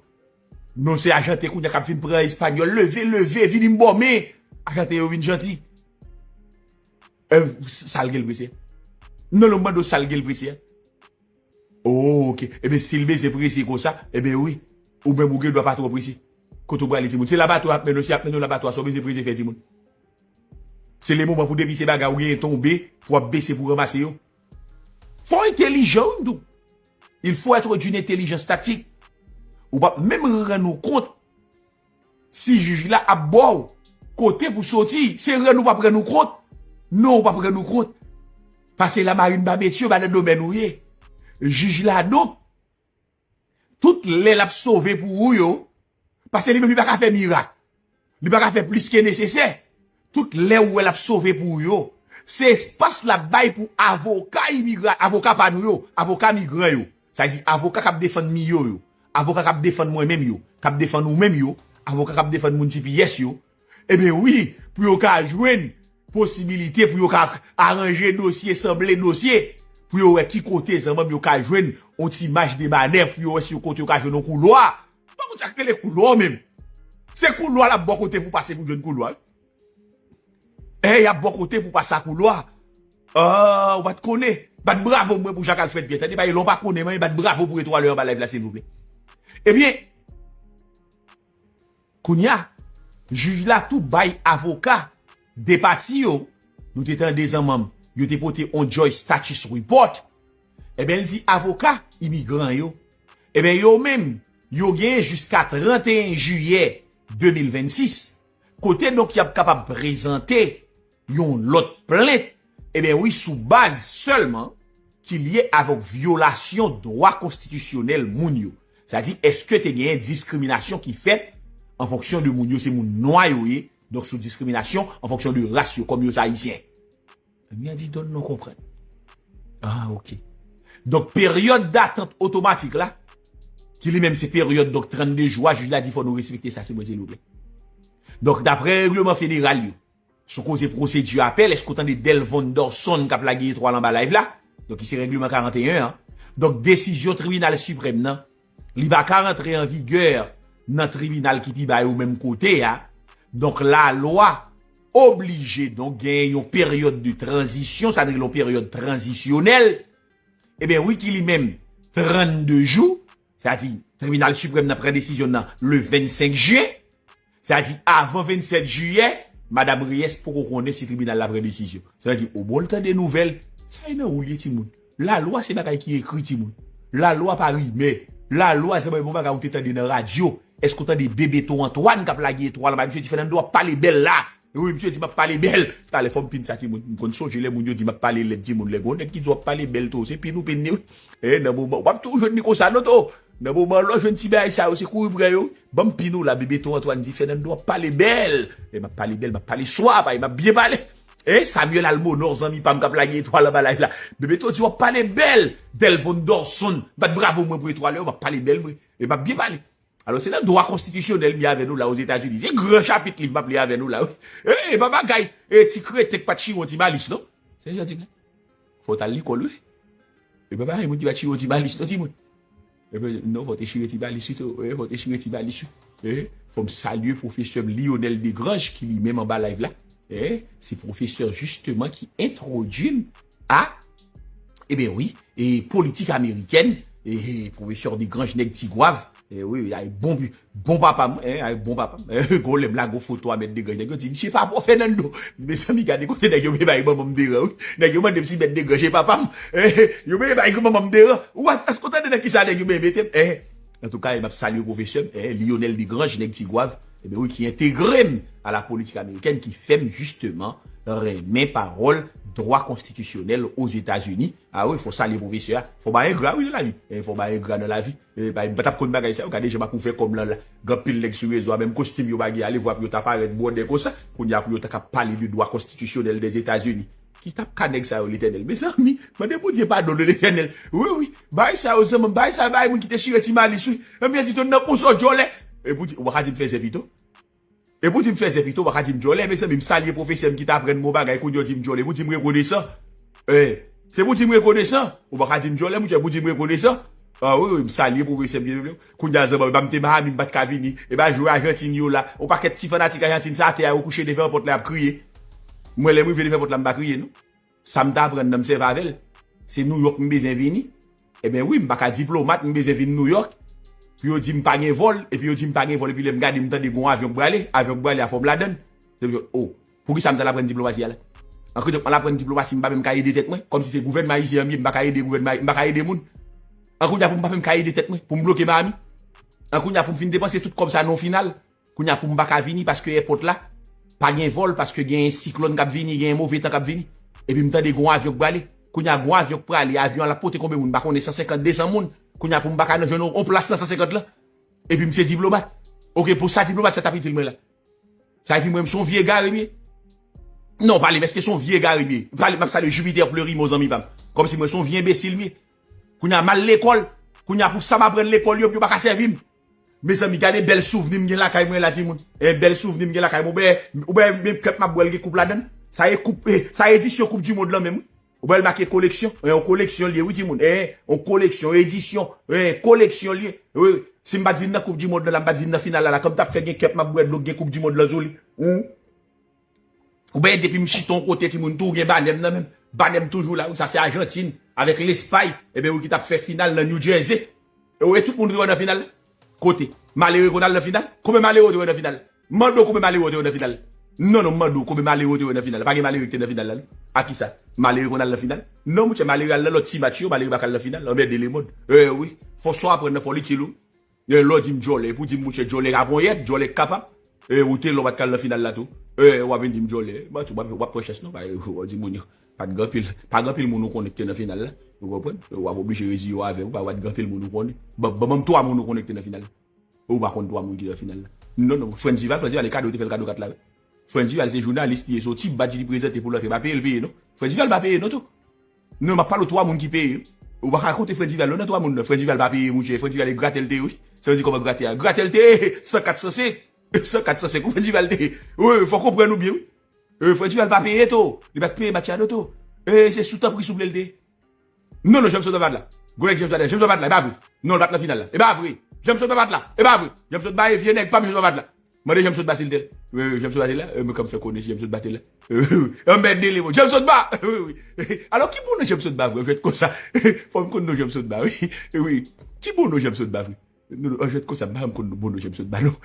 Non, se Ajantin kounye a k ap vin pran Espanyòl, leve, leve, vini m bò men. Ajantin yo vin janti. Eh, sa l gen l prese? Non, non, m mande w sa l gen l prese? Oh, ok. Ebyen, si l bezwen prese konsa, ebyen wi. Ou menm ou gen dwa pa twò prese. Kote w prale, timoun? Se labatwa y ap mennen w, si y ap mennen w labatwa, sa w bezwen prese fè, timoun? Se le moman pou depi se bagay ou genyen tonbe, pou w ap bese pou ranmase yo. Fò entelijan, wi, m di w. Il faut être d'une intelligence tactique. Ou p ap menm rann ou kont si jij la ap ba w kote pou soti, se rann ou p ap rann ou kont. Non, ou p ap rann ou kont. Pase lamarin ba met yo, ba nan domèn ou ye. Jij la, donk, tout lè l ap sove pou ou yo, pase li menm li pa ka fè mirak. Li pa ka fè plis ke nesesè. Tout lè ou wè l ap sove pou ou yo, se espas l ap bay pou avoka imigra-, avoka pa nou yo, avoka migran yo. Sa di avoka k ap defann Miyo yo, avoka k ap defann mwen menm yo, k ap defann ou menm yo, avoka k ap defann moun T P S yo. Ebyen wi, pou yo ka jwenn posibilite, pou yo ka aranje dosye, sanble dosye, pou yo wè ki kote zanmanm yo ka jwenn yon ti maj de manèv, pou yo wè si yo kote yo ka jwenn yon koulwa. Pa konn sa k rele koulwa menm. Se koulwa l ap bò kote pou pase pou jwenn koulwa. E y ap bò kote pou pase a koulwa. Ah, ou pa t konnen. Bat bravo mwen pou Jak Alfred Pierre. Tande, bay lè w pa konnen, men bat bravo pou etwalè anba live la, silvouplè. Ebyen, kounye a, jij la tou bay avoka de pati yo, nou te tande zanmanm, yo te pote on joint status report. Ebyen, l di avoka imigran yo, ebyen, yo menm, yo genyen jiska trannteyen jiyè de mil vennsis, kote donk y ap kapab prezante yon lòt plent, ebyen wi, sou baz sèlman ki lye avèk vyolasyon dwa konstitisyonèl moun yo. Sa di, èske te genyen diskriminasyon ki fèt an fonksyon de moun yo, se moun nwa yo ye, donk sou diskriminasyon an fonksyon de ras yo, kòm yo se Ayisyen. Ebyen, di donn nou konprann. Ah, ok. Donk, peryòd datant otomatik la, ki li menm se peryòd, donk, trannde jou a, jij la di fò nou respekte sa, silvouplè. Donk, daprè règleman federal yo, sou koze pwosedi apèl, èske w tande Delvon Dorson k ap lage etwal anba live la? Donk, ki se règleman karanteyen an. Donk, desizyon Tribinal Siprèm nan, li pa ka rantre an vigè nan tribinal ki pi ba yo menm kote a. Donk, lalwa oblije, donk, genyen yon peryòd de tranzisyon, sa n rele yon peryòd tranzisyonèl. Ebyen, wi, ki li menm, trannde jou, sa di, Tribinal Siprèm nan pran desizyon nan le vennsenk jen, sa di, avan vennsèt jiyè, Madam Reyes poko konnen si tribinal la pran desizyon. Sa di, o bon, l tande nouvèl, sa e nan ou l ye, timoun. Lalwa se bagay ki ekri, timoun. Lalwa pa rimè. Lalwa se pa yon bagay ou te tande nan radyo. Èske w tande Bebeto Antoine k ap lage etwal anba, misye di Fènando ap pale bèl la. Wi, misye di m ap pale bèl. Talè fò m pin sa, timoun. M konn sonje lè moun yo di m ap pale lèd, timoun. Lè gen yon nèg ki di w ap pale bèl tou, se pin ou pin li, wi. E, nan moman, w ap toujou jwenn li konsa, non, to. Nan moman, lè w jwenn ti bagay sa yo, se kouri pran yo. Ban m pin ou la, Bebeto Antoine di Fènando ap pale bèl. E m ap pale bèl, m ap pale swa, pa, e m ap byen pale. E, Samuel Almonor, zanmi pa m k ap lage etwal anba live la. Bebeto di w ap pale bèl. Delvon Dorson, bat bravo mwen pou etwal yo, m ap pale bèl vre. E m ap byen pale. Alò, se nan dwa konstitisyonèl m ye avè nou la Ozetazini. Se gran chapit liv m ap li avè nou la, wi. E, e pa bagay, e ti kreten k pa t chire yon ti malis, non. Se jan di, fò w t al lekòl, wi. E pa bagay moun ki pa t chire yon ti malis, non, timoun. E ben, non, fò w te chire ti malis, wi, tou. E, fò w te chire ti malis, wi. E, fò m salye pwofesè m Lionel Degrange, ki li menm anba live la. E, se pwofesè, jisteman, ki entwodui m a, e ben wi, e politik amerikèn, e, e pwofesè Degrange, nèg Tigwav, e wi, ay bon, bon papa m, en, ay bon papa m. Gon lè m lage yon foto a Mèt Degrange, nèg yo di, "Misye pa pwòf Fènando." Mezanmi, gade kote nèg yo vle bay manman m deran, wi. Nèg yo mande m si Mèt Degrange e papa m. Yo vle bay manman m deran. Ou a, èske w tande nan kisa nèg yo vle mete m? En. Antouka, e m ap salye pwofesè m, en, Lionel Degrange, nèg Tigwav, e ben wi, ki entegre m a la politik amerikèn, ki fè m, jisteman, renmen pawòl dwa konstitisyonèl Ozetazini. A wi, fò w salye pwofesè a. Fò w pa engra, wi, nan lavi. E, fò w pa engra nan lavi. E, pa, m pa t ap konn bagay sa yo. Gade jan m ap ouvè kò m lan la. Gen anpil nèg sou rezo a, menm kostim yo pa gen, ale vwa pou yo ta parèt bwòdè konsa. Kounye a pou yo ta ka pale de dwa konstitisyonèl dèzetazini. Ki t ap ka nèg sa yo, Letènèl? Mezanmi, mande Bondye padon, non, Letènèl. Wi, wi, bagay sa yo, zanmi m, bagay sa yo, bagay moun ki te chire ti malis, wi. Ebyen, di tou nan pou sa w djòlè. E pou di, ou pa ka di m fèzè pito. E pou di m fèzè pito, ou pa ka di m djòlè. Mezanmi, m salye pwofesè m ki t aprann m yon bagay, kounye a w di m djòlè, pou di m rekonesan. E, se pou di m rekonesan. Ou pa ka di m djòlè, monchè, pou di m rekonesan. A wi, wi, m salye pwofesè m ki te vle. Kounye a, zanmi, e pa m te Miami, m pa t ka vini. E pa jwe Ajantin yo la. Yon pakèt ti fanatik Ajantin sa atè a, yo kouche devan pòt la, y ap kriye. Mwen, lè m rive devan pòt la, m pa kriye, non. Sa m t aprann nan, m sèvi avè l. Se Nouyòk m bezwen vini. Ebyen wi, m pa ka diplomat, m bezwen vin Nouyòk. Pou yo di m pa gen vòl, epi yo di m pa gen vòl, epi lè m gade, m tande gon avyon k prale, avyon k prale a fò m ladann. Se pou yo, oh, poukisa m t al aprann diplomasi a la? An kretyon, m al aprann diplomasi, m pa menm ka ede tèt mwen. Kòmsi se gouvènman ayisyen an m ye, m pa ka ede gouvènman, m pa ka ede moun. An kounye a pou m pa menm ka ede tèt mwen, pou m bloke Miami. An kounye a pou m fin depanse tout kòb sa nan final. Kounye a pou m pa ka vini paske èpòt la pa gen vòl, paske gen siklòn k ap vini, gen move tan k ap vini. Epi m tande gon avyon k prale. Kounye a gon avyon k prale, avyon an l ap pote konbyen moun, m pa konnen, san senkant, de san moun. Kounye a pou m pa ka nan jwenn yon plas nan san senkant lan. Epi m se diplomat. Oke, pou sa diplomat sa t ap itil mwen la? Sa vle di mwen, m se yon vye egare m ye? Non, pale m, èske se yon vye egare m ye? Pale, m ap salye Jupiter Fleurimont, zanmi pa m. Kòmsi mwen se yon vye enbesil m ye. Kounye a m al lekòl. Kounye a pou sa m aprann lekòl yo, yo pa ka sèvi m. Mezanmi, gade bèl souvni m gen lakay mwen la, timoun. E bèl souvni m gen lakay mwen. Ou wè, ou wè menm kèp m ap bwè l gen koup ladan l. Sa e koup, eh, sa edisyon koup di mond lan menm, wi. Ou wè l make koleksyon. E yon koleksyon l ye, wi, timoun. E yon koleksyon, edisyon, e koleksyon l ye. Wi, si m pa t vin nan koup di mond lan la, m pa t vin nan final la, la, kòm t ap fè gen kèp m ap bwè dlo gen koup di mond lan sou li. Hmm. Ou wè depi m chita yon kote, timoun, tou gen banè m nan men m. Banè m toujou la, wi, sa se Ajantin avèk Lespay. Ebyen, wi, ki t ap fè final nan New Jersey. E ou wè tout moun ki wè nan final la? Kote? Malere konn al nan final? Konbyen malere ou te wè nan final? Mande w konbyen malere ou te wè nan final? Non, non, mande w konbyen malere ou te wè nan final? Pa gen malere ki te nan final la, non. A kisa? Malere konn al nan final? Non, monchè, malere al nan lòt ti match yo, malere pa ka al nan final. Anmède lemond. E wi. Fò sa w aprann nan fò l itil ou. E lè w di m djòlè, pou di m monchè djòlè ka ponyèt, djòlè k kapab. E ou te lè w pa t ka al nan final la tou. E w ap vin di m djòlè. Manti, w ap, w ap pran chans non, pa w di moun yo. Pa t gen anpil, pa gen anpil moun ou konnen ki te nan final la. Ou konprann? W ap oblije reziye w avè w, pa, pa t gen anpil moun ou konnen. Ban, ban, ban m twa moun ou konnen ki te nan final la. Ou pa konn twa moun ki nan final la. Non, non, Frantz Vival, Frantz Vival, e kado yo te fè l kado kat la, wi. Frantz Vival se jounalis li ye, se yon ti badj li prezante pou l antre, pa peye l peye, non. Frantz Vival pa peye, non, tou. Non, m ap pale w twa moun ki peye. Ou pa ka konte Frantz Vival, non, nan twa moun, non. Frantz Vival pa peye, monchè. Frantz Vival e gratèl te ye, wi. Sa vle di kòman gratèl a? Gratèl te, san kat, san senk. San kat, san senk, ou Frantz Vival te ye. Wi, wi, fò w konprann ou byen, wi. E, Frantz Vival pa peye tou. Li pa t peye match la tou. E, se sou tanpri souple l te ye. Non, non, Jameson pa t la. Gwo nèg Jameson pa t la. Jameson pa t la, e pa vre. Non, l pa t nan final la. E pa vre. Jameson pa t la. E pa vre. Jameson pa e vye nèg pa m, Jameson pa t la. Mande Jameson pa si l te la. Wi, wi, Jameson pa te la. E, mwen kòm fè konnen si Jameson pa te la. Anmède lemond. Jameson pa! Wi, wi. Alò, ki bon non Jameson pa vre? Jwèt konsa. Fò m konn non Jameson pa, wi. Wi. Ki bon non Jameson pa vre? Non, non, an jwèt konsa, m pa janm konn bon non Jameson ba non.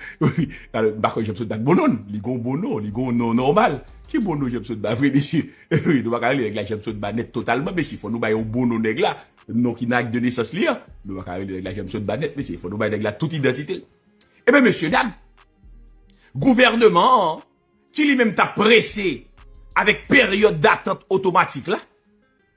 Alò, m pa kwè Jameson ba bon non. Li gon bon non, li gon non nòmal. Ki bon non Jameson ba vre, mesye? Wi, nou pa ka rele nèg la Jameson ba nèt totalman, mesye, fò nou bay yon bon non nèg la. Non ki nan ak de nesans li an. Nou pa ka rele nèg la Jameson ba nèt, mesye, fò nou bay nèg la tout idantite l. Ebyen, mesye dam, gouvènman an, ki li menm t ap prese avèk peryòd datant otomatik la,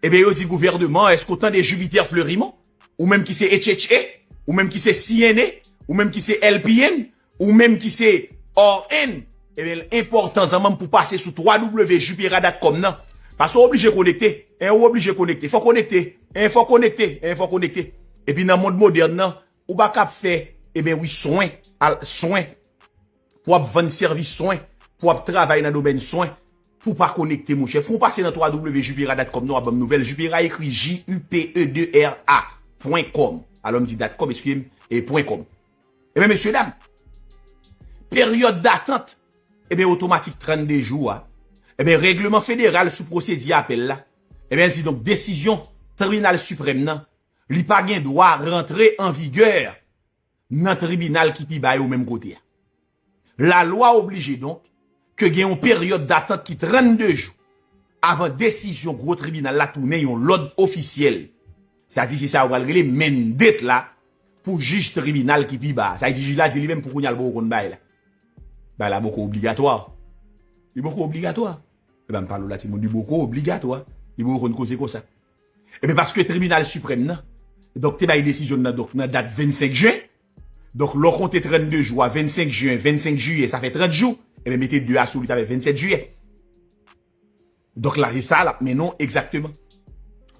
ebyen, yo di gouvènman an, èske w tande Jupiter Fleurimont? Ou menm ki se H H A? Ou menm ki se C N A? Ou menm ki se L P N? Ou menm ki se R N? Ebyen, l enpòtan zanmanm pou pase sou twa w jupera dot com nan. Paske w oblije konekte. En, ou oblije konekte. Fò konekte. En, fò konekte. En, fò konekte. Epi nan mond modèn nan, ou pa ka ap fè, ebyen wi, swen, al, swen, pou w ap vann sèvis swen, pou w ap travay nan domèn swen, pou w pa konekte, monchè. Fò w pase nan twa w jupera dot com nan, w ap ban m nouvèl. Jupera ekri J U P E deux R A point com. Alò, m di dot com, eskize m, e point com. Ebyen, mesye dam, peryòd datant, ebyen, otomatik trannde jou a, ebyen, règleman federal sou pwosedi apèl la, ebyen, l di donk desizyon Tribinal Siprèm nan, li pa gen dwa rantre an vigè nan tribinal ki pi ba yo menm kote a. Lalwa oblije donk ke gen yon peryòd datant ki trannde jou avan desizyon gwo tribinal la tounen yon lòd ofisyèl. Sa di se sa yo pral rele mandate la pou jij tribinal ki pi ba a. Sa vle di jij la di li menm pou kounye a l poko konn bagay la. Bagay la poko obligatwa. Li poko obligatwa. Ebyen, m pale w la, timoun, li poko obligatwa. Li poko konn koze konsa. Ebyen, paske Tribinal Siprèm nan, donk, te bay desizyon nan, donk, nan dat vennsenk jen. Donk, lè w konte trannde jou a, vennsenk jen, vennsenk jiyè, sa fè trant jou. Ebyen, mete de a sou li, sa fè vennsèt jiyè. Donk, la, se sa l ap mennen w egzakteman.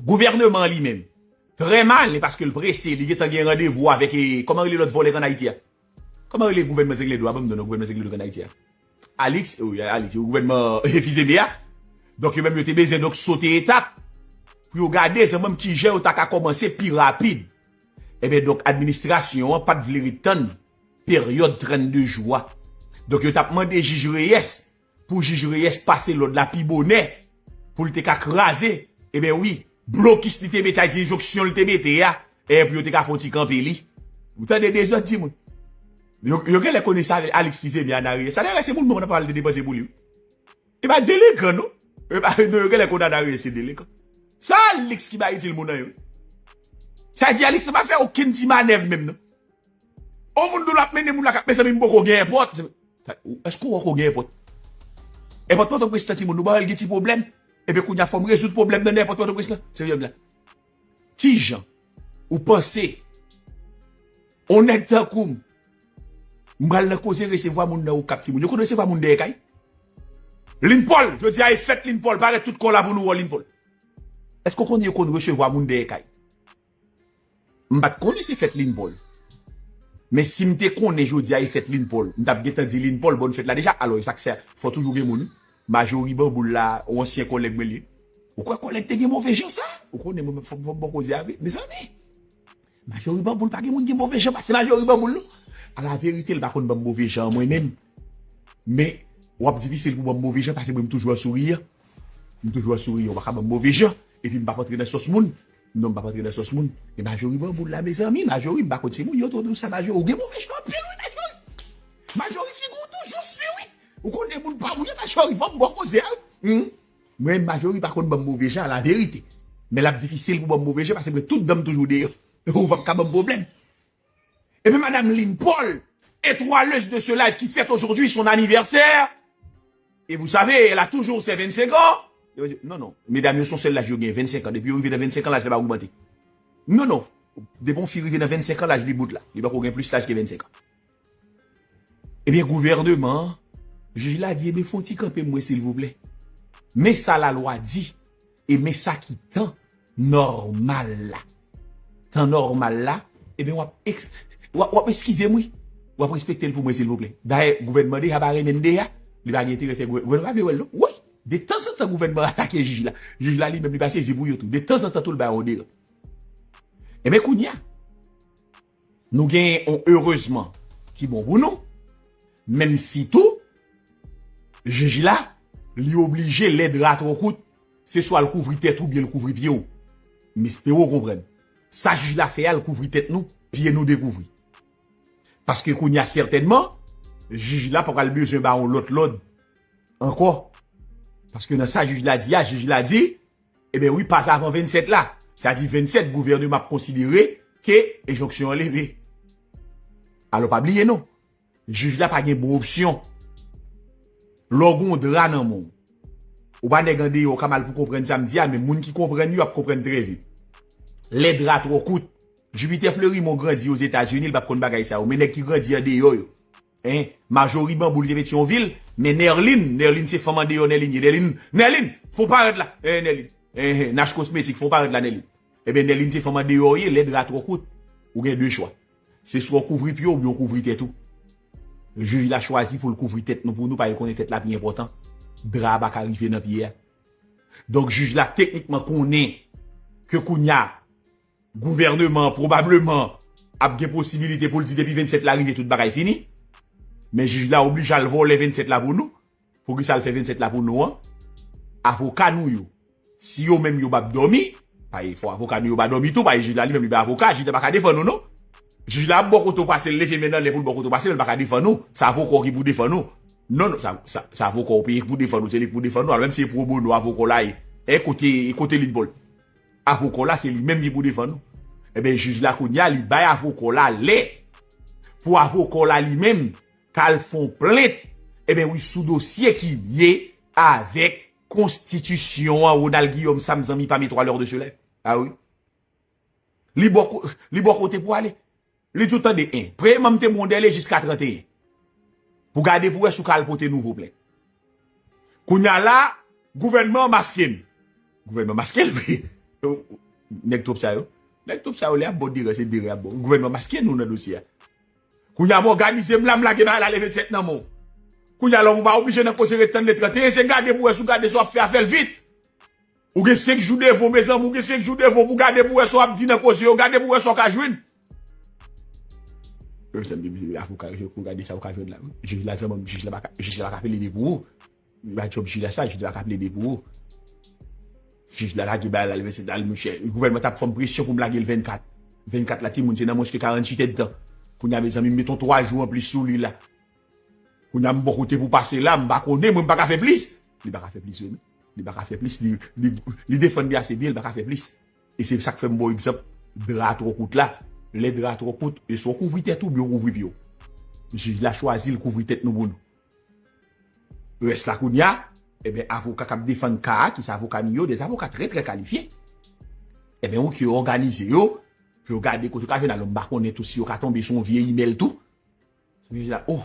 Gouvènman an li menm, trè malen, paske l prese, li gentan gen randevou avèk, e, kòman rele lòt vòlè k ann Ayiti a? Kòman rele gouvènman Zenglendo a? Ban m non gouvènman Zenglendo k ann Ayiti a. Alix, wi, Alix, wi, gouvènman Fils-Aimé a. Donk, yo menm yo te bezwen, donk, sote etap pou yo gade zanmanm kijan yo ta ka kòmanse pi rapid. Ebyen, donk, administrasyon an pa t vle ret tann peryòd trannde jou a. Donk, yo t ap mande jij Reyès pou jij Reyès pase lòd la pi bonè, pou l te ka kraze, ebyen wi, blokis li te mete a, enjonksyon l te mete a, E pou yo te ka fè yon ti kanpe li. Ou tande dezòd, timoun. Yo, yo genlè konnen sa, Alix Fils-Aimé a nan reyèl. Sa dayè se moun mwen ap pale de depanse pou li, wi. E pa delegan, non. E pa, non, yo genlè konnen nan reyèl se delegan. Sa Alix ki bay itil moun nan yo. Sa di Alix pa fè okenn ti manèv menm, non. On moun dou l ap mennen moun la k ap, mezanmi, m poko gen enpòt. Èske w poko gen enpòt? Enpòt Pòtoprens lan, timoun, nou ba l gen ti pwoblèm. Epi kounye a fò m rezoud pwoblèm nan enpòt Pòtoprens lan. Se pwoblèm la. Kijan ou panse on nèg tankou m, m pral nan koze resevwa moun nan Okap, timoun? Yo konn resevwa moun dèyè kay? Linpol, jodi a e fèt Linpol, parèt tout kò w la pou nou wè w, Linpol. Èske w konnen yo konn resevwa moun dèyè kay? M pa t konnen se fèt Linpol. Men si m te konnen jodi a e fèt Linpol, m t ap gentan di Linpol bòn fèt la deja. Alò, e sa k fè, fò toujou gen moun, wi. Majori Banboul la, yon ansyen kòlèg mwen li ye. Ou kwè kòlèg te gen move jan sa? Ou konnen mwen, fò, fò m ba w koze a vre. Mezanmi, Majori Banboul pa gen moun gen move jan pase Majori Banboul, non. Alaverite, l pa konn ban m move jan an mwen menm. Men, w ap difisil pou ban m move jan pase mwen, m toujou ap souri. M toujou ap souri, w pa ka ban m move jan. Epi m p ap antre nan sòs moun. Non, m p ap antre nan sòs moun. E Majori Banboul la, mezanmi, Majori, m pa konn si moun yo tou dou sa, Majori. Ou gen move jan anpil, wi, Majori. Majori, figi w toujou si, wi. Ou konnen moun pa mouye, Majori, fò m ba w koze a, wi. Hmm? Mwen, Majori pa konn ban m move jan, alaverite. Men l ap difisil pou ban m move jan, pase mwen, tout dan m toujou deyò. Ou p ap ka ban m pwoblèm. Epi madam Linpol, étoileuse de ce live qui fête aujourd'hui son anniversaire. Et vous savez, elle a toujours ses vingt-cinq ans. Yo di, non, non, medam yo se yon sèl laj yo gen, vennsenk an. Depi yo rive nan vennsenk an, laj la pa ogmante. Non, non, depi yon fi rive nan vennsenk an, laj li bout la. Li pako gen plis laj ke vennsenk an. Ebyen, gouvènman an, jij la di, ebyen, fè yon ti kanpe m, mwen, silvouplè. Men sa lalwa di, e men sa ki tan nòmal la. Tan nòmal la, ebyen, w ap eks-, w ap, w ap eskize m, wi. W ap respekte l pou mwen, silvouplè. Dayè, gouvènman deja pa renmen n deja. Li pa gen enterè fè gouvè-, gouvènman pa vle wè l, non. Wi, de tanzantan, gouvènman atake jij la. Jij la, li menm, li pa sezi pou yo tou. De tanzantan, tou, l bay yon deran. Ebyen, kounye a, nou genyen yon erezman ki bon pou nou, menm si tou, jij la, li oblije, lè dra twò kout, se swa l kouvri tèt ou oubyen l kouvri pye w. M espere w konprann. Sa jij la fè a, l kouvri tèt nou, pye nou dekouvri. Paske kounye a, sètènman, jij la pa pral bezwen ba yon lòt lòd ankò. Paske nan sa jij la di a, jij la di, ebyen wi, pa avan vennsèt la. Sa di vennsèt, gouvènman ap konsidere ke enjonksyon an leve. Alò, pa bliye non, jij la pa gen bon opsyon. Lè w gen yon dra nan men w, ou pa nèg andeyò, ou ka mal pou konprann sa m di a, men moun ki konprann yo ap konprann trè vit. Lè dra twò kout, Jupiter Fleurimond grandi Ozetazini, li p ap konn bagay sa yo. Men nèg ki grandi andeyò yo, en, Majori Banboul te Petyonvil, men Nerline, Nerline se fanm andeyò, Nerline ye. Nerline, Nerline, fon parèt la. En, Nerline. En, en, Nash Cosmétique, fon parèt la, Nerline. Ebyen, Nerline se fanm andeyò ye, lè dra twò kout, ou gen de chwa. Se swa w kouvri pye w oubyen w kouvri tèt ou. Jij la chwazi pou l kouvri tèt nou pou nou, paske l konnen tèt la pi enpòtan. Dra a pa ka rive nan pye a. Donk, jij la teknikman konnen ke kounye a, gouvènman an pwobableman ap gen posibilite pou l di depi vennsèt la rive, tout bagay fini. Men jij la oblije al vòlè vennsèt la pou nou. Poukisa l fè vennsèt la pou nou an? Avoka nou yo, si yo menm yo p ap dòmi, paske fò avoka nou yo pa dòmi tou, paske jij la li menm li pa avoka, jij la pa ka defann ou non. Jij la ap bò kote w pase, l leve men l anlè pou l bò kote w pase, men l pa ka defann ou. Se avoka w ki pou defann ou. Non, non, sa, sa, sa avoka w peye pou defann ou, se li ki pou defann ou. Alò menm si se pro bono avoka w la ye. E kote, e kote Linpol? Avoka w la, se li menm ki pou defann ou. Ebyen, jij la kounye a, li bay avoka w la lè pou avoka w la li menm ka al fè yon plent, ebyen wi, sou dosye ki lye avèk konstitisyon an, Ronald Guillaume, sa m zanmi pa m etwalè de sela. A wi. Li bò ko-, li bò kote pou ale. Li tou tande en. Premyèman, m te bon dèle jiska trannteyen. Pou gade pou wè si w ka al pote nouvo plent. Kounye a la, gouvènman an maske n. Gouvènman maske l vre. Nèg twòp sa yo. Nèg twòp sa yo, lè y ap bò deran, se deran y ap bò. Gouvènman maske nou nan dosye a. Kounye a m òganize m la, m lage bagay la le vennsèt nan men w. Kounye a la, ou pa oblije nan koze ret tann le trannteyen, se gade pou wè si w gade sa w ap fè a, fè l vit. Ou gen senk jou devan w, mezanmi, ou gen senk jou devan w pou gade pou wè sa w ap di nan koze yo, gade pou wè sa w ka jwenn. Yo, sa m di, avoka yo, pou gade sa w ka jwenn la, wi. Jij la, zanmi m, jij la pa ka, jij la pa ka plede pou ou. Li pa djòb jij la sa, jij la pa ka plede pou ou. Jij la lage bagay la, li mete dal, monchè. Gouvènman t ap fè m presyon pou m lage l vennkat. Vennkat la, timoun, se nan mwens ke karanntuit èdtan. Kounye a, mezanmi, m met yon twa jou anplis sou li la. Kounye a, m bò kote pou pase la, m pa konnen, mwen, m pa ka fè plis. Li pa ka fè plis, vre, non. Li pa ka fè plis, li, li, li defann li ase byen, li pa ka fè plis. E se sa k fè m ba w egzanp dra twò kout la. Lè dra twò kout, e swa w kouvri tèt ou, oubyen w kouvri pye w. Jij la chwazi l kouvri tèt nou pou nou. Rès la kounye a, ebyen, avoka k ap defann ka a, ki se avoka Miyo, de avoka trè, trè kalifye. Ebyen, ou ki òganize yo, pou yo gade kote yo ka jwenn, alò m pa konnen tou si yo ka tonbe sou yon vye imèl tou. Yo di la, oh,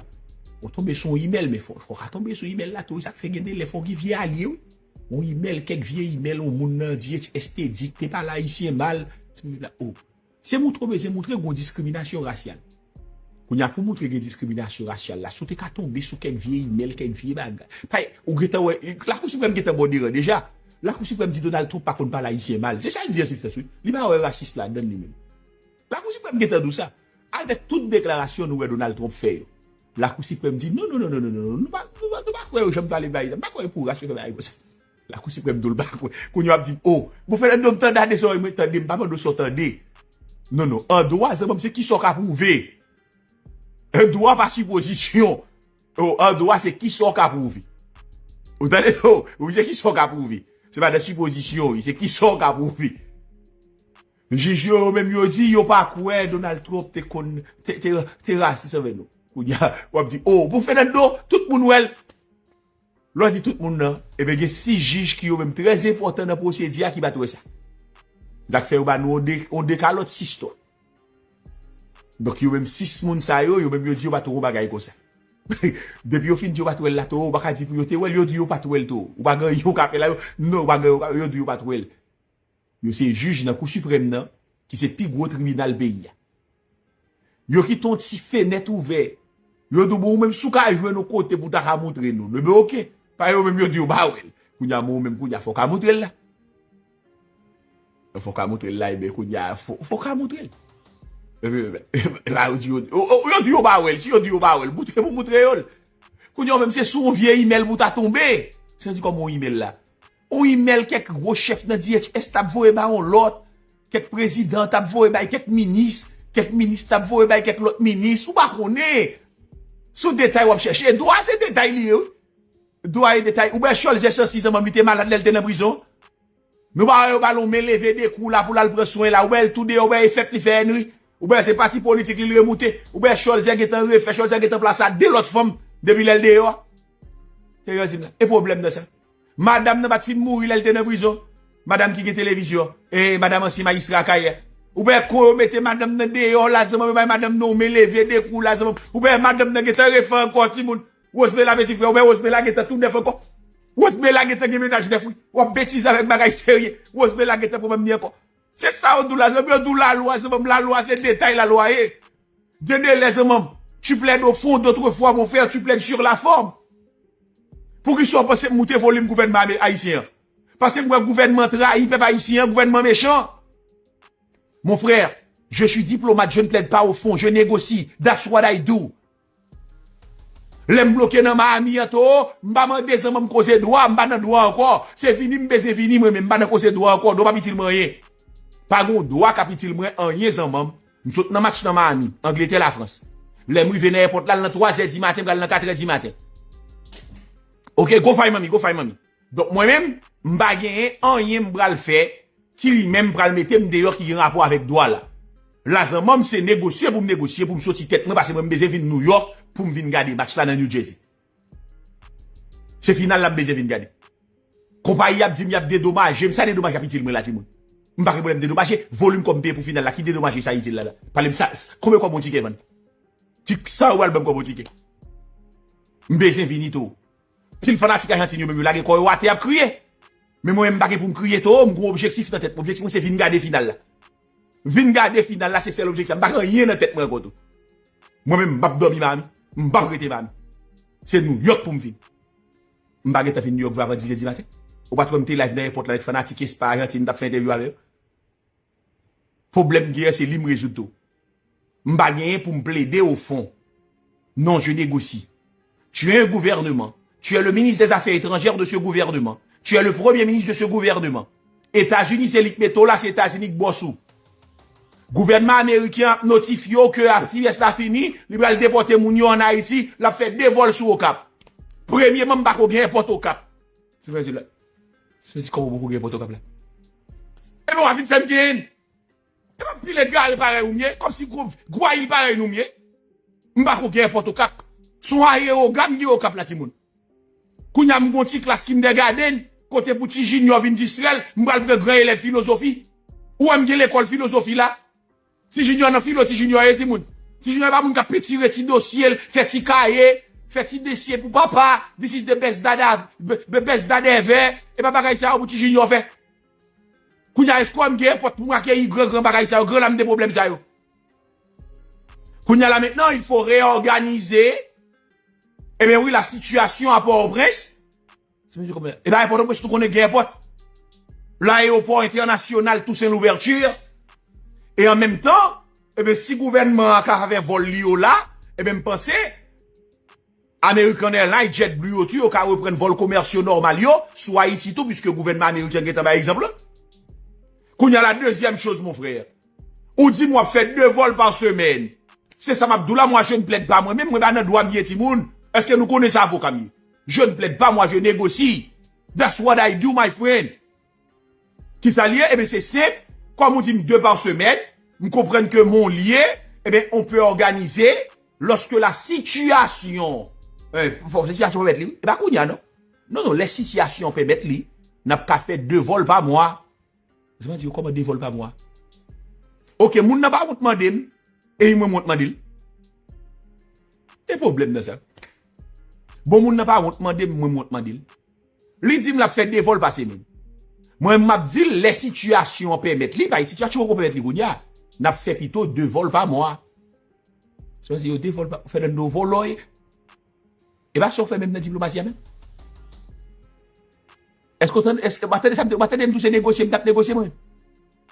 ou tonbe sou yon imèl, men fò, fò w ka tonbe sou imèl la tou, wi, sa k fè gen de lè, fò w gen vye alye, wi. Yon imèl, kèk vye imèl, yon moun nan D H S te di, te pale ayisyen mal. Yo di la, oh, se moutre w bezwen moutre gon diskriminasyon rasyal. Kounye a, pou moutre gen diskriminasyon rasyal la, si w te ka tonbe sou kèk vye imèl, kèk vye bagay. Pay, ou gentan wè, Lakou Siprèm gentan ba w deran deja. Lakou Siprèm di Donald Trump pa konn pale ayisyen mal. Se sa l di an sibstans, wi. Li pa wè rasis ladan l li menm. Lakou Siprèm gentan di w sa. Avèk tout deklarasyon nou wè Donald Trump fè yo. Lakou Siprèm di, non, non, non, non, non, non, nou pa, nou pa, nou pa kwè yo janm pale bagay sa. M pa kwè pou ras yo fè bagay konsa. Lakou Siprèm di w l pa kwè. Kounye a w ap di m, oh, bon, Fernando, m tande a de sa w mwen tande, m pa mande w sa w tande. Non, non, an dwa, zanmi m, se kisa w ka pwouve. An dwa pa sipozisyon. Oh, an dwa, se kisa w ka pwouve. Ou tande? Oh, wi, se kisa w ka pwouve. Se pa nan sipozisyon, wi, se kisa w ka pwouve. Jij yo, yo menm yo di, yo pa kwè Donald Trump te konn, te, te, te rasis anvè nou. Kounye a, w ap di, oh, bon, Fernando, tout moun wè l. Lè w di tout moun nan, ebyen, gen sis jij ki yo menm trè enpòtan nan pwosedi a ki pa t wè sa. Sa k fè yo ba nou yon de, yon de kalòt, sis twa. Donk, yo menm sis moun sa yo, yo menm yo di yo pa t wè yon bagay konsa. Depi yo fin di yo pa t wè l la, tou, ou pa ka di pou yo te wè l, yo di yo pa t wè l, tou. Ou pa gen anyen ou ka fè la, yo, non, ou pa gen anyen ou ka, yo di yo pa t wè l. Yo se jij nan Kou Siprèm nan, ki se pi gwo tribinal peyi a. Yo kite yon ti fenèt ouvè. Yo di w, bon, ou menm, si w ka jwenn yon kote pou w ta ka montre nou. Ebyen, oke. Pa yo menm, yo di yo pa wè l. Kounye a, men ou menm, kounye a, fò w ka montre l la. Fò w ka montre l la, ebyen, kounye a, fò, fò w ka montre l. Ebyen, ebyen, ebyen, yo di yo, yo, yo, yo di yo pa wè l. Si yo di yo pa wè l, montre pou montre yo l. Kounye a, ou menm, se sou yon vye imèl pou w ta tonbe. Santi kòman yon imèl la. Yon imèl kèk gwo chèf nan D H S t ap voye bay yon lòt, kèk prezidan t ap voye bay kèk minis, kèk minis t ap voye bay kèk lòt minis, ou pa konnen. Se yon detay w ap chèche. Dwa se detay li ye, wi. Dwa e detay. Ou wè Cholzè Chancy, zanmi m, li te malad lè l te nan prizon. Nou pa wè yo ba l yon men leve de kou la pou l al pran swen la. Ou wè l tou deyò, ou wè efèk li fè Henry. Ou wè se pati politik li l remoute. Ou wè Cholzè gentan refè, Cholzè gentan plase a de lòt fanm depi lè l deyò. Se yo di m la. E pwoblèm nan sa. Madanm nan pa t fin mouri lè l te nan prizon. Madanm ki gen televizyon. E madanm ansyen majistra Akayè. Ou wè kon yo mete madanm nan deyò la, zanmi m, yo bay madanm nan yon men leve de kou la, zanmi m. Ou wè madanm nan gentan refè ankò, timoun. Rosemela, peti frè, ou wè Rosemela gentan tou nèf ankò. Rosemela gentan gen mennaj nèf, wi. W ap betize avèk bagay serye. Rosemela gentan pran menm ni ankò. Se sa yo di w la, zanmi m, yo di w lalwa, zanmi m, lalwa se detay lalwa ye. Gen de lè, zanmi m, tu plaides au fond, d'autres fois, mon frère, tu plaides sur la forme. Poukisa w panse m moute volim gouvènman ame-, ayisyen an? Paske m wè gouvènman trayi pèp ayisyen an, gouvènman mechan. Mon frère, je suis diplomate, je ne plaide pas au fond, je négocie. That's what I do. Lè m bloke nan Miami an, to, m pa mande zanmi m koze dwa, m pa nan dwa ankò. Se vini m bezwen vini, mwen menm, m pa nan koze dwa ankò. Dwa p ap itil mwen anyen. Pa gen yon dwa k ap itil mwen anyen, zanmi m. M sot nan match nan Miami, Angletè, Lafrans. Lè m rive nan èpòt la, l nan twazè di maten, pral nan katrè di maten. Oke, go find mami, go find mami. Donk, mwen menm, m pa genyen anyen m pral fè ki li menm pral mete m deyò ki gen rapò avèk dwa la. La, zanmi m, se negosye pou m negosye, pou m soti tèt mwen, paske mwen, m bezwen vin Nouyòk pou m vin gade match la nan New Jersey. Se final la m bezwen vin gade. Konpayi a ap di m y ap dedomaje m. Sa dedomaje ap itil mwen la, timoun? M pa gen pwoblèm dedomaje. Volim kòb m peye pou final la, ki dedomaje sa itil la la? Pale m sa, konbyen kòb yon tikè vann? Ti, sa yo pral ban m kòb yon tikè? M bezwen vini tou. Pil fanatik Ajantin yo menm yo lage kò yo atè ap kriye. Men mwen menm m pa gen pou m kriye tou, m gen yon objektif nan tèt mwen. Objektif mwen se vin gade final la. Vin gade final la, se sèl objektif. M pa gen anyen nan tèt mwen ankò tou. Mwen menm, m p ap dòmi Miami. M p ap rete Miami. Se Nouyòk pou m vin. M pa gentan vin Nouyòk vre avan dizè di maten. Ou pa t wè m te live nan èpòt la avèk fanatik Espa Ajantin, m t ap fè entèvyou avè yo? Pwoblèm m genyen, se li m rezoud tou. M pa genyen pou m plede o fon. Non, je négocie. Tu es un gouvernement. Tu es le ministre des Affaires étrangères de ce gouvernement. Tu es le premier ministre de ce gouvernement. Etazini se li k mete w la, se Etazini k bòs ou. Gouvènman ameriken an ap notifye w ke aktivès la fini, li pral depòte moun yo ann Ayiti, l ap fè de vòl sou Okap. Premyeman, m pa ko gen èpòt Okap. Se mwen di la. Se mwen di kòman w poko gen èpòt Okap la. Ebyen, w a vin fè m genyen. E pa pil egare parèy ou m ye, kòmsi gwo gwayil parèy nou m ye. M pa ko gen èpòt Okap. Se yon ayewoga m gen Okap la, timoun. Kounye a m gon ti klas kindègadenn, kote pou ti jinyò vin distrè l, m pral pran gran elèv filozofi. Ou wè m gen lekòl filozofi la. Ti jinyò nan filo, ti jinyò ye timoun. Ti jinyò e pa moun k ap petire ti dosye l, fè ti kaye, fè ti dosye pou papa, this is the best dad I've, the best dad ever. E pa bagay sa yo pou ti jinyò fè. Kounye a, èske w wè m gen èpòt pou m akeyi gran gran bagay sa yo, gran lam de pwoblèm sa yo? Kounye a la mentnan, il faut réorganiser. Ebyen wi, la situation à Port-au-Prince. Se mesye kòmè. Ebyen, à Port-au-Prince, nou konnen gen èpòt. L'aéroport international Toussaint Louverture. E an menm tan, ebyen, si gouvènman an ka fè vòl li yo la, ebyen, m panse American Airlines, JetBlue yo tou, yo ka reprann vòl komèsyal nòmal yo sou Ayiti tou, piske gouvènman ameriken gentan bay egzanp lan. Kounye a la, dezyèm choz, mon frè. Ou di m w ap fè de vòl pa semèn. Se sa m ap di w la, mwa, je n plèd pa mwen menm, mwen pa nan dwa m ye, timoun. Èske nou konnen sa, avoka m ye? Je n plèd pa mwa, je négocie. That's what I do, my friend. Kisa l ye? Ebyen, se senp. Kòm ou di m de pa semèn, m konprann ke mon lye, ebyen, on peut organiser lorsque la situation, eh, fò sitiyasyon pèmèt li, wi. E pa kounye a, non. Non, non, lè sitiyasyon pèmèt li, n ap ka fè de vòl pa mwa. Se mwen di yo, kòman de vòl pa mwa? Oke, moun nan pa wont mande m, e mwen m wont mande l. E pwoblèm nan sa. Bon, moun nan pa wont mande m, mwen m wont mande l. Li di m l ap fè de vòl pa semèn. Mwen, m ap di l, lè sitiyasyon an pèmèt li, paske sitiyasyon poko pèmèt li kounye a, n ap fè pito de vòl pa mwa. Sa vle di yo de vòl pa, Fernando vòlò ye. E pa sa w fè menm nan diplomasi a menm. Èske w tande, èske, w pa tande sa m te, w pa tande m tou se negosye, m t ap negosye mwen.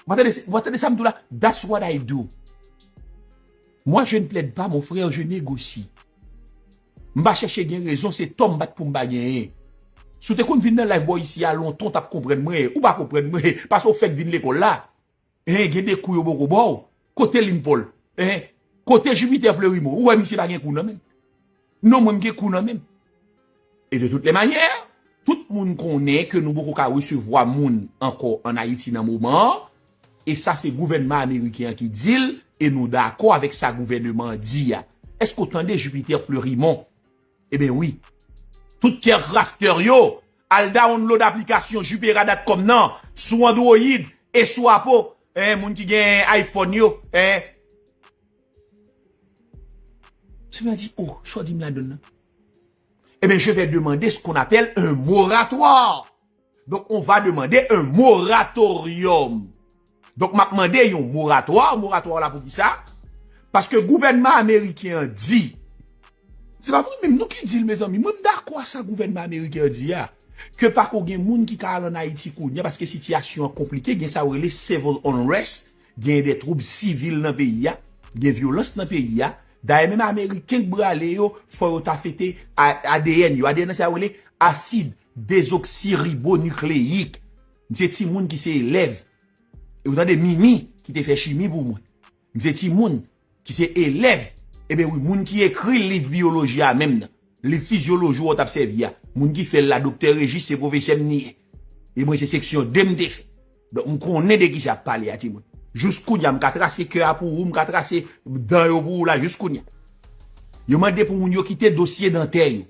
W pa tande, w pa tande sa m tou la? That's what I do. Moi, je ne plaide pas, mon frère, je négocie. M pa chèche gen rezon, se tò m bat pou m pa genyen. Si w te konn vin nan live bò isi a lontan, w t ap konprann mwen. Ou pa konprann mwen, paske w fèk vin lekòl la. Hein, gen de kou yo poko ba w. Kote Limpol? Hein? Kote Jupiter Fleurimond? Ou wè misye pa gen kou nan men l? Non, mwen m gen kou nan men m. E de toutes les manières, tout moun konnen ke nou poko ka resevwa moun ankò ann Ayiti nan moman an. E sa se gouvènman ameriken an ki di l, e nou dakò avèk sa gouvèneman an di a. Èske w tande Jupiter Fleurimond? Ebyen wi. Tout Carecrafter yo, al download aplikasyon jupera dot com nan sou Android e sou Apple. Eh, moun ki gen iPhone yo, eh. Se mwen di, oh, sa w di m ladann nan? Ebyen, je vais demander ce qu'on appelle un moratoire. Donk, on va demander un moratorium. Donk, m ap mande yon moratwa. Moratwa la pou kisa? Paske gouvènman ameriken an di, se pa mwen menm non ki di l, mezanmi. Mwen, m dakò a sa gouvènman ameriken an di a. Ke pako gen moun ki ka al ann Ayiti kounye a, paske sitiyasyon an konplike, gen sa yo rele civil unrest, gen de twoub sivil nan peyi a, gen vyolans nan peyi a. Dayè, menm ameriken k brale yo, fò yo ta fete a-, A D N yo. A D N nan, sa yo rele asid dezoksiribonikleyik. M se timoun ki se elèv. E ou tande Mimi ki te fè chimi pou mwen. M se timoun ki se elèv. Ebyen wi, moun ki ekri liv biyoloji a menm nan, liv fizyoloji w t ap sèvi a, moun ki fè l la, doktè Régis, se pwofesè m li ye. E mwen se seksyon de m te fè. Donk, m konnen de kisa y ap pale a, timoun. Jous kounye a, m ka trase kè a pou ou, m ka trase dan yo pou ou la, jous kounye a. Yo mande pou moun yo kite dosye dantè yo.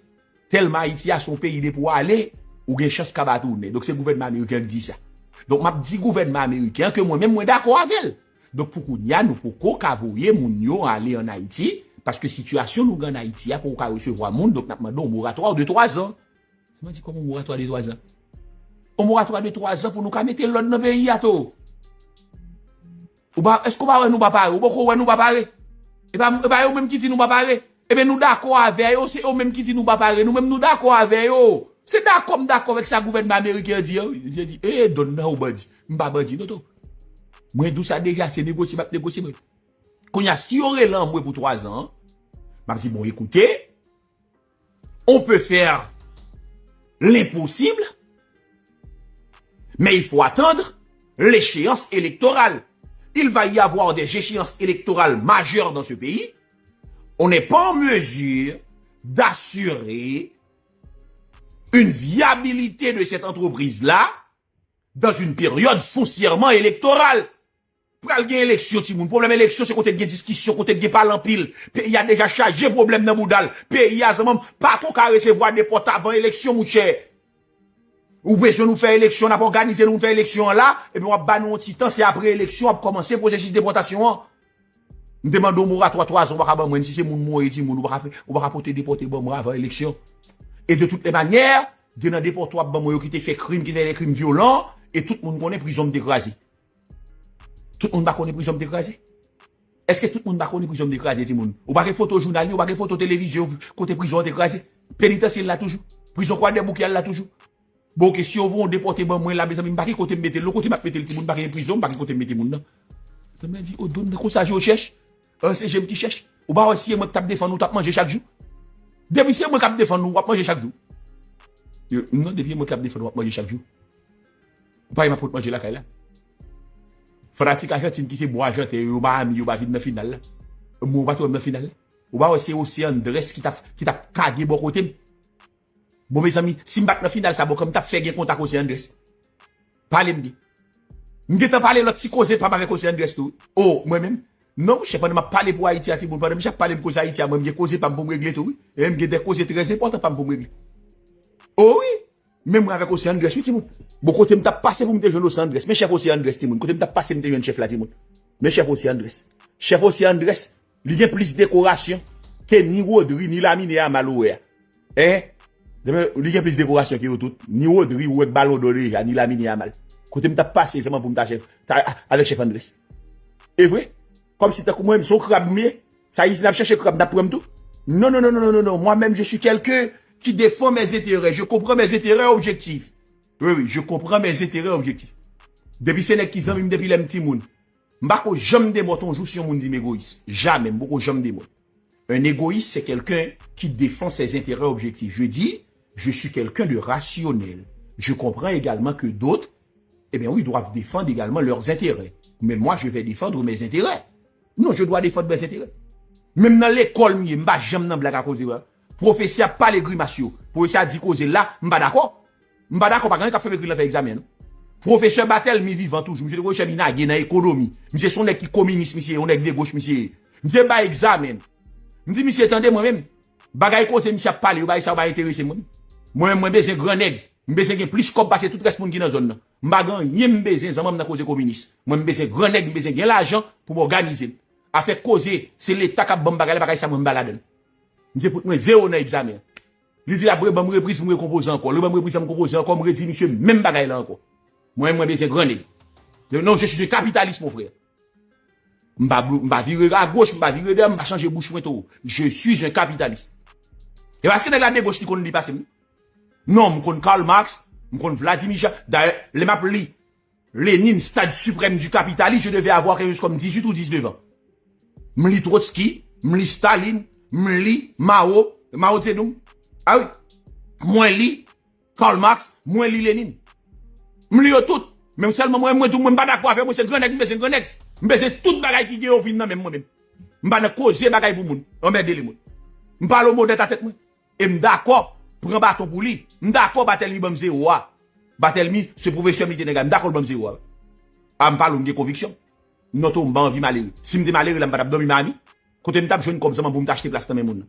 Tèlman Ayiti a se yon peyi depi w ale, ou gen chans kaba tounen. Donk, se gouvènman ameriken an ki di sa. Donk, m ap di gouvènman ameriken an ke mwen menm, mwen dakò avè l. Donk, pou kounye a, nou poko ka voye moun yo ale ann Ayiti, paske sitiyasyon nou gen ann Ayiti a, poko ka resevwa moun, donk n ap mande yon moratwa de twa zan. Mwen di, kòman moratwa de twa zan? Yon moratwa de twa zan pou nou ka mete lòd nan peyi a, to. Ou pa, èske w pa wè nou pa pare? Ou poko wè nou pa pare? E pa, e pa yo menm ki di nou pa pare? Ebyen, nou dakò avè yo, se yo menm ki di nou pa pare. Nou menm, nou dakò avè yo. Se dakò, m dakò avèk sa gouvènman ameriken an di an, wi. Yo di, e, donn nan ou bandi. M pa bandi, non, to. Mwen di w sa deja, se negosye m ap negosye, mwen. Kounye a, si yo rele anmwe pou twa zan an, m ap di, bon, écoutez, on peut faire l'impossible, mais il faut attendre l'échéance électorale. il va y avoir des échéances électorales majeures dans ce pays, on n'est pas en mesure d'assurer une viabilité de cette entreprise-là dans une période foncièrement électorale. Pral gen eleksyon, timoun. Pwoblèm eleksyon, se kote k gen diskisyon, kote k gen pale anpil. Peyi a deja chaje pwoblèm nan bouda l. Peyi a, zanmanm, pa ko ka resevwa depòte avan eleksyon, monchè. Ou bezwen nou fè eleksyon, n ap òganize nou, nou fè eleksyon an la, epi w ap ba nou yon ti tan, se apre eleksyon w ap kòmanse pwosesis depòtasyon an. M te mande w moratwa twa zan, ou pa ka ban mwen, si se moun mwen ye, timoun, ou pa ka fè, ou pa ka pote depòte ban mwen avan eleksyon. E de toutes les manières, gen nan depòte w ap ban mwen yo ki te fè krim, ki te fè de krim vyolan, e tout moun konnen prizon m te kraze. Tout moun pa konnen prizon m te kraze? Èske tout moun pa konnen prizon m te kraze, timoun? Ou pa gen foto jounal yo, ou pa gen foto televizyon kote prizon an te kraze? Penitansye l la toujou. Prizon Kwadèboukè a l la toujou. Bon, oke, si yo voye yon depòte ban mwen la, mezanmi, m pa gen kote m mete l non, kote m ap mete l, timoun, m pa gen prizon, m pa gen kote m mete moun nan. Zanmi an di, o, Don, nan konsa je w chèch? An, se je m ki chèch. Ou pa wè si se mwen k t ap defann ou, w t ap manje chak jou? Depi se mwen k ap defann ou, w ap manje chak jou. Yo, non, depi se mwen k ap defann ou, w ap manje chak jou. Ou pa wè m ap pot manje lakay la? Fanatik Ajantin ki se bon ajantè yo, yo pa ami, yo pa vin nan final la. Mwen, ou pa t wè m nan final la? Ou pa wè se José Andrés ki t ap, ki t ap kage bò kote m? Bon, mezanmi, si m pa t nan final sa, bon, kòman m t ap fè gen kontak José Andrés? Pale m byen. M gentan pale lòt ti koze pa m avèk José Andrés tou. O, mwen menm? Non, monchè, pandan m ap pale pou Ayiti a, timoun, pandan misye ap pale m koze Ayiti a, mwen, m gen koze pa m pou m regle tou, wi. E m gen de koze trè enpòtan pa m pou m regle. O, wi! Men mwen avèk José Andrés, wi, timoun. Bon, kote m t ap pase pou m te jwenn José Andrés? Men chèf José Andrés, timoun. Kote m t ap pase m te jwenn chèf la, timoun? Men chèf José Andrés. Chèf José Andrés, li gen plis dekorasyon ke ni Rodri, ni Lamine Yamal ou wè a. Hein? Li gen plis dekorasyon ke yo tout. Ni Rodri ou wè k Balon dò deja, ni Lamine Yamal. Kote m t ap pase sèlman pou m ta chèf, ta, avèk chèf Andrés? E vre? Kòmsi tankou mwen menm, se yon krab m ye. Sa, isit n ap chèche krab, n ap pran m tou. Non, non, non, non, non, non, non. Moi-même, je suis quelqu'un qui défend mes intérêts. Je comprends mes intérêts objectifs. Wi, wi, je comprends mes intérêts objectifs. Depi se nèg ki zanmi m depi lè m timoun. M pa ko janm demòt yon jou si yon moun di m egoyis. Jamè, m poko janm demòt. Un égoïste, c'est quelqu'un qui défend ses intérêts objectifs. Je dis, je suis quelqu'un de rationnel. Je comprends également que d'autres, eh bien oui, doivent défendre également leurs intérêts. Mais moi, je vais défendre mes intérêts. Non, je dois défendre mes intérêts. Menm nan lekòl m ye, m pa janm nan blag a koze, wè. Pwofesè ap pale grimas yo. Pwofesè a di koze l la, m pa dakò. M pa dakò, pa gen anyen k ap fè m ekri l nan fè egzamen, non. Pwofesè Batèlmi vivan toujou. Misye te pwofesè Minagé nan ekonomi. Misye se yon nèg ki kominis, misye, yon nèg de goch, misye. Misye bay egzamen. M di misye, tande mwen menm. Bagay koze misye ap pale yo, bagay sa yo pa enterese mwen. Mwen menm, mwen bezwen gran nèg. M bezwen gen plis kòb pase tout rès moun ki nan zòn nan. M pa gen anyen m bezwen zanmanm nan koze kominis. Mwen, m bezwen gran nèg, m bezwen gen lajan pou m òganize m. Afè koze, se Leta k ap ban m bagay la, bagay sa mwen m pa ladan l. Misye fout mwen zewo nan egzamen an. Li di l ap reban m repriz pou m rekonpoze ankò. Li reban m repriz la, m konpoze ankò, m redi misye menm bagay la ankò. Mwen, mwen bezwen gran nèg. Non, je suis un capitaliste, mon frère. M pa, m pa vire agoch, m pa vire dèyè, m pa chanje bouch mwen tou. Je suis un capitaliste. E paske nèg la de goch li konn li pase m. Non, m konn Karl Marx, m konn Vladimir Jean. Dayè, lè m ap li Lénine, Stade suprême du capitalisme, je devais avoir quelque chose comme dix-huit ou dix-neuf ans. M li Trotsky, m li Staline, m li Mao, Mao Zedong. A wi. Mwen li Karl Marx, mwen li Lénine. M li yo tout. Men sèlman mwen, mwen di w, mwen m pa dakò avè w, mwen se gran nèg, m bezwen gran nèg. M bezwen tout bagay ki gen yo vin nan men m mwen menm. M pa nan koze bagay pou moun. Anmède le moun. M pale w modèt a tèt mwen. E m dakò pran baton pou li. M dakò Batèlmi ban m zewo a. Batèlmi, se pwofesè m li te nèg la. M dakò l ban m zewo a. A m pale w, m gen konviksyon. Non, to, m pa anvi malere. Si m te malere la, m pa t ap dòmi Miami. Kote m t ap jwenn kòb zanmanm pou m ta achte plas nan men moun nan?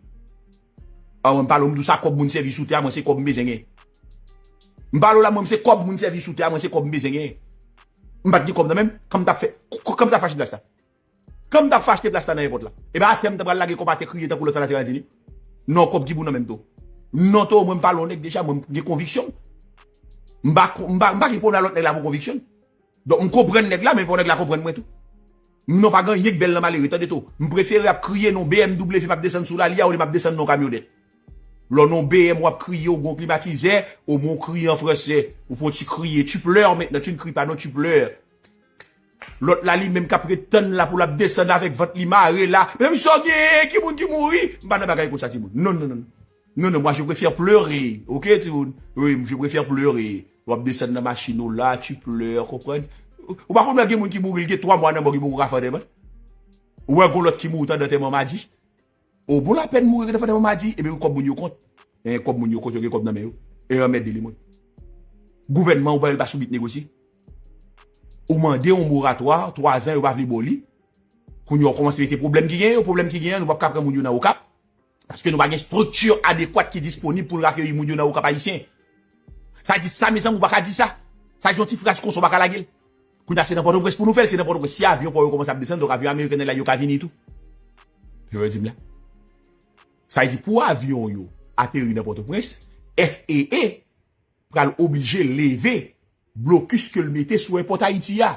A, mwen, m pale w, m di w sa kòb moun sèvi sou tè a, mwen se kòb m bezwen genyen. M pale w la, mwen, m se kòb moun sèvi sou tè a, mwen se kòb m bezwen genyen. M pa t gen kòb nan men m, kòman m t ap fè, kòman m t ap fè achte plas la? Kòman m t ap fè achte plas la nan èpòt la? Ebyen, atè m ta pral lage kòb atè kriye tankou lòt sa Nasyonzini? Non, kòb ki pou nan men m tou. Non, to, mwen, m pale w nèg deja, mwen, m gen konviksyon. M pa, m pa, m pa gen pwoblèm a lòt nèg la pou konviksyon. Donk, m konprann nèg la, men fò nèg la konprann mwen tou. M non pa gen anyen k bèl nan malere, tande tou. M prefere ap kriye nan yon B M W m ap desann sou lali a, olye m ap desann nan yon kamyonèt. Lè w nan yon B M w ap kriye, ou gen yon klimatizè, ou men w kriye an fransè, ou fè yon ti kriye, tu pleures maintenant, tu ne cries pas, non, tu pleures. Lòt la, li menm k ap ret tann la pou l ap desann avèk vant li mare la. Men misye w genyen, ki moun ki mouri? M pa nan bagay konsa, timoun. Non, non, non. Non, non, moi, je préfère pleurer. Ok, timoun? Wi, je préfère pleurer. W ap desann nan machin ou la, tu pleures, konprann? Ou pa konn wè gen moun ki mouri, l gen twa mwa nan mò, ki poko ka fè antèman? Ou wè gon lòt ki mouri, t anndan antèman madi? O, bon, lapèn mouri, t anndan antèman madi, epi kòb moun yo kont. E, kòb moun yo kont, yo gen kòb nan men yo. E anmède li, mwen. Gouvènman, ou pa wè l pa sou bit negosye. Ou mande yon moratwa, twa zan, yo pa vle ba w li. Kounye a, ou kòmanse mete pwoblèm ki genyen yo, pwoblèm ki genyen, nou p ap ka pran moun yo nan Okap. Paske nou pa gen estrikti adekwat ki disponib pou n akeyi moun yo nan Okap Ayisyen. Sa di sa, mezanmi, ou pa ka di sa. Sa di yon ti fraz konsa, ou pa ka lage l. Kounye a, se nan Pòtoprens pou nou fè l, se nan Pòtoprens. Si avyon pa yo kòmanse ap desann, donk avyon American Airlines yo ka vini tou. Yo di m la. Sa di pou avyon yo ateri nan Pòtoprens, F A A pral oblije leve blokis ke l mete sou èpòt Ayiti a.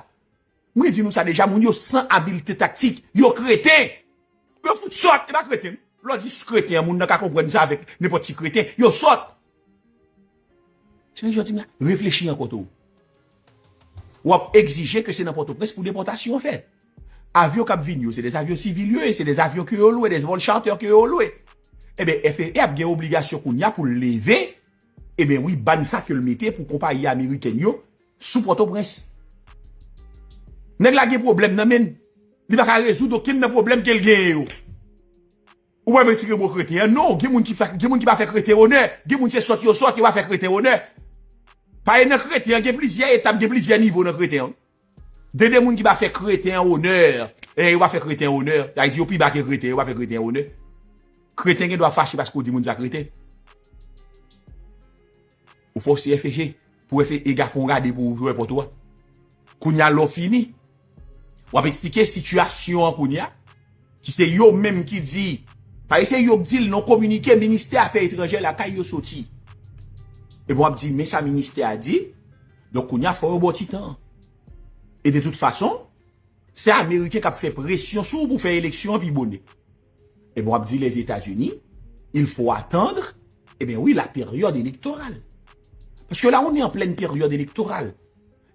Mwen di nou sa deja, moun yo san abilte taktik, yo kreten. Yo fout sòt, e pa kreten. Lè w di kreten an, moun nan ka konprann sa avèk nenpòt ti kreten. Yo sòt. Ti mesye, yo di m la, reflechi ankò tou. W ap egzije ke se nan Pòtoprens pou depòtasyon an fèt. Avyon k ap vini yo, se de avyon sivil yo ye, se de avyon ke yo lwe, de vòl charter ke yo lwe. Ebyen, F A A ap gen obligasyon kounye a pou l leve, ebyen wi, ban sa ke l mete pou konpayi amerikèn yo sou Pòtoprens. Nèg la gen pwoblèm nan men l. Li pa ka rezoud okenn nan pwoblèm ke l genyen yo. Ou pa retire mo kreten an. Non, gen moun ki fè, gen moun ki pa fè kreten onè. Gen moun se sòt yo sòt, yo pa fè kreten onè. Paske nan kreten an, gen plizyè etap, gen plizyè nivo nan kreten an. Gen de moun ki pa fè kreten an onè. E yo pa fè kreten an onè. Sa vle di yo pi ba ke kreten, yo pa fè kreten an onè. Kreten gen dwa fache paske w di moun sa kreten. Ou fòse F A A pou F A A ka fè yon gade pou ou jwe pòt ou a. Kounye a, lè w fini, w ap eksplike sitiyasyon an kounye a, ki se yo menm ki di, paske se yo k di l nan kominike ministè afè etranjè lakay yo soti. Epi w ap di, men sa ministè a di, donk kounye a fò yo ba w ti tan. E de tout fason, se Ameriken k ap fè presyon sou ou pou fè eleksyon an pi bone. Ebyen, w ap di Lèzetazini, il faut attendre, ebyen wi, la période électorale. Parce que là, on est en pleine période électorale.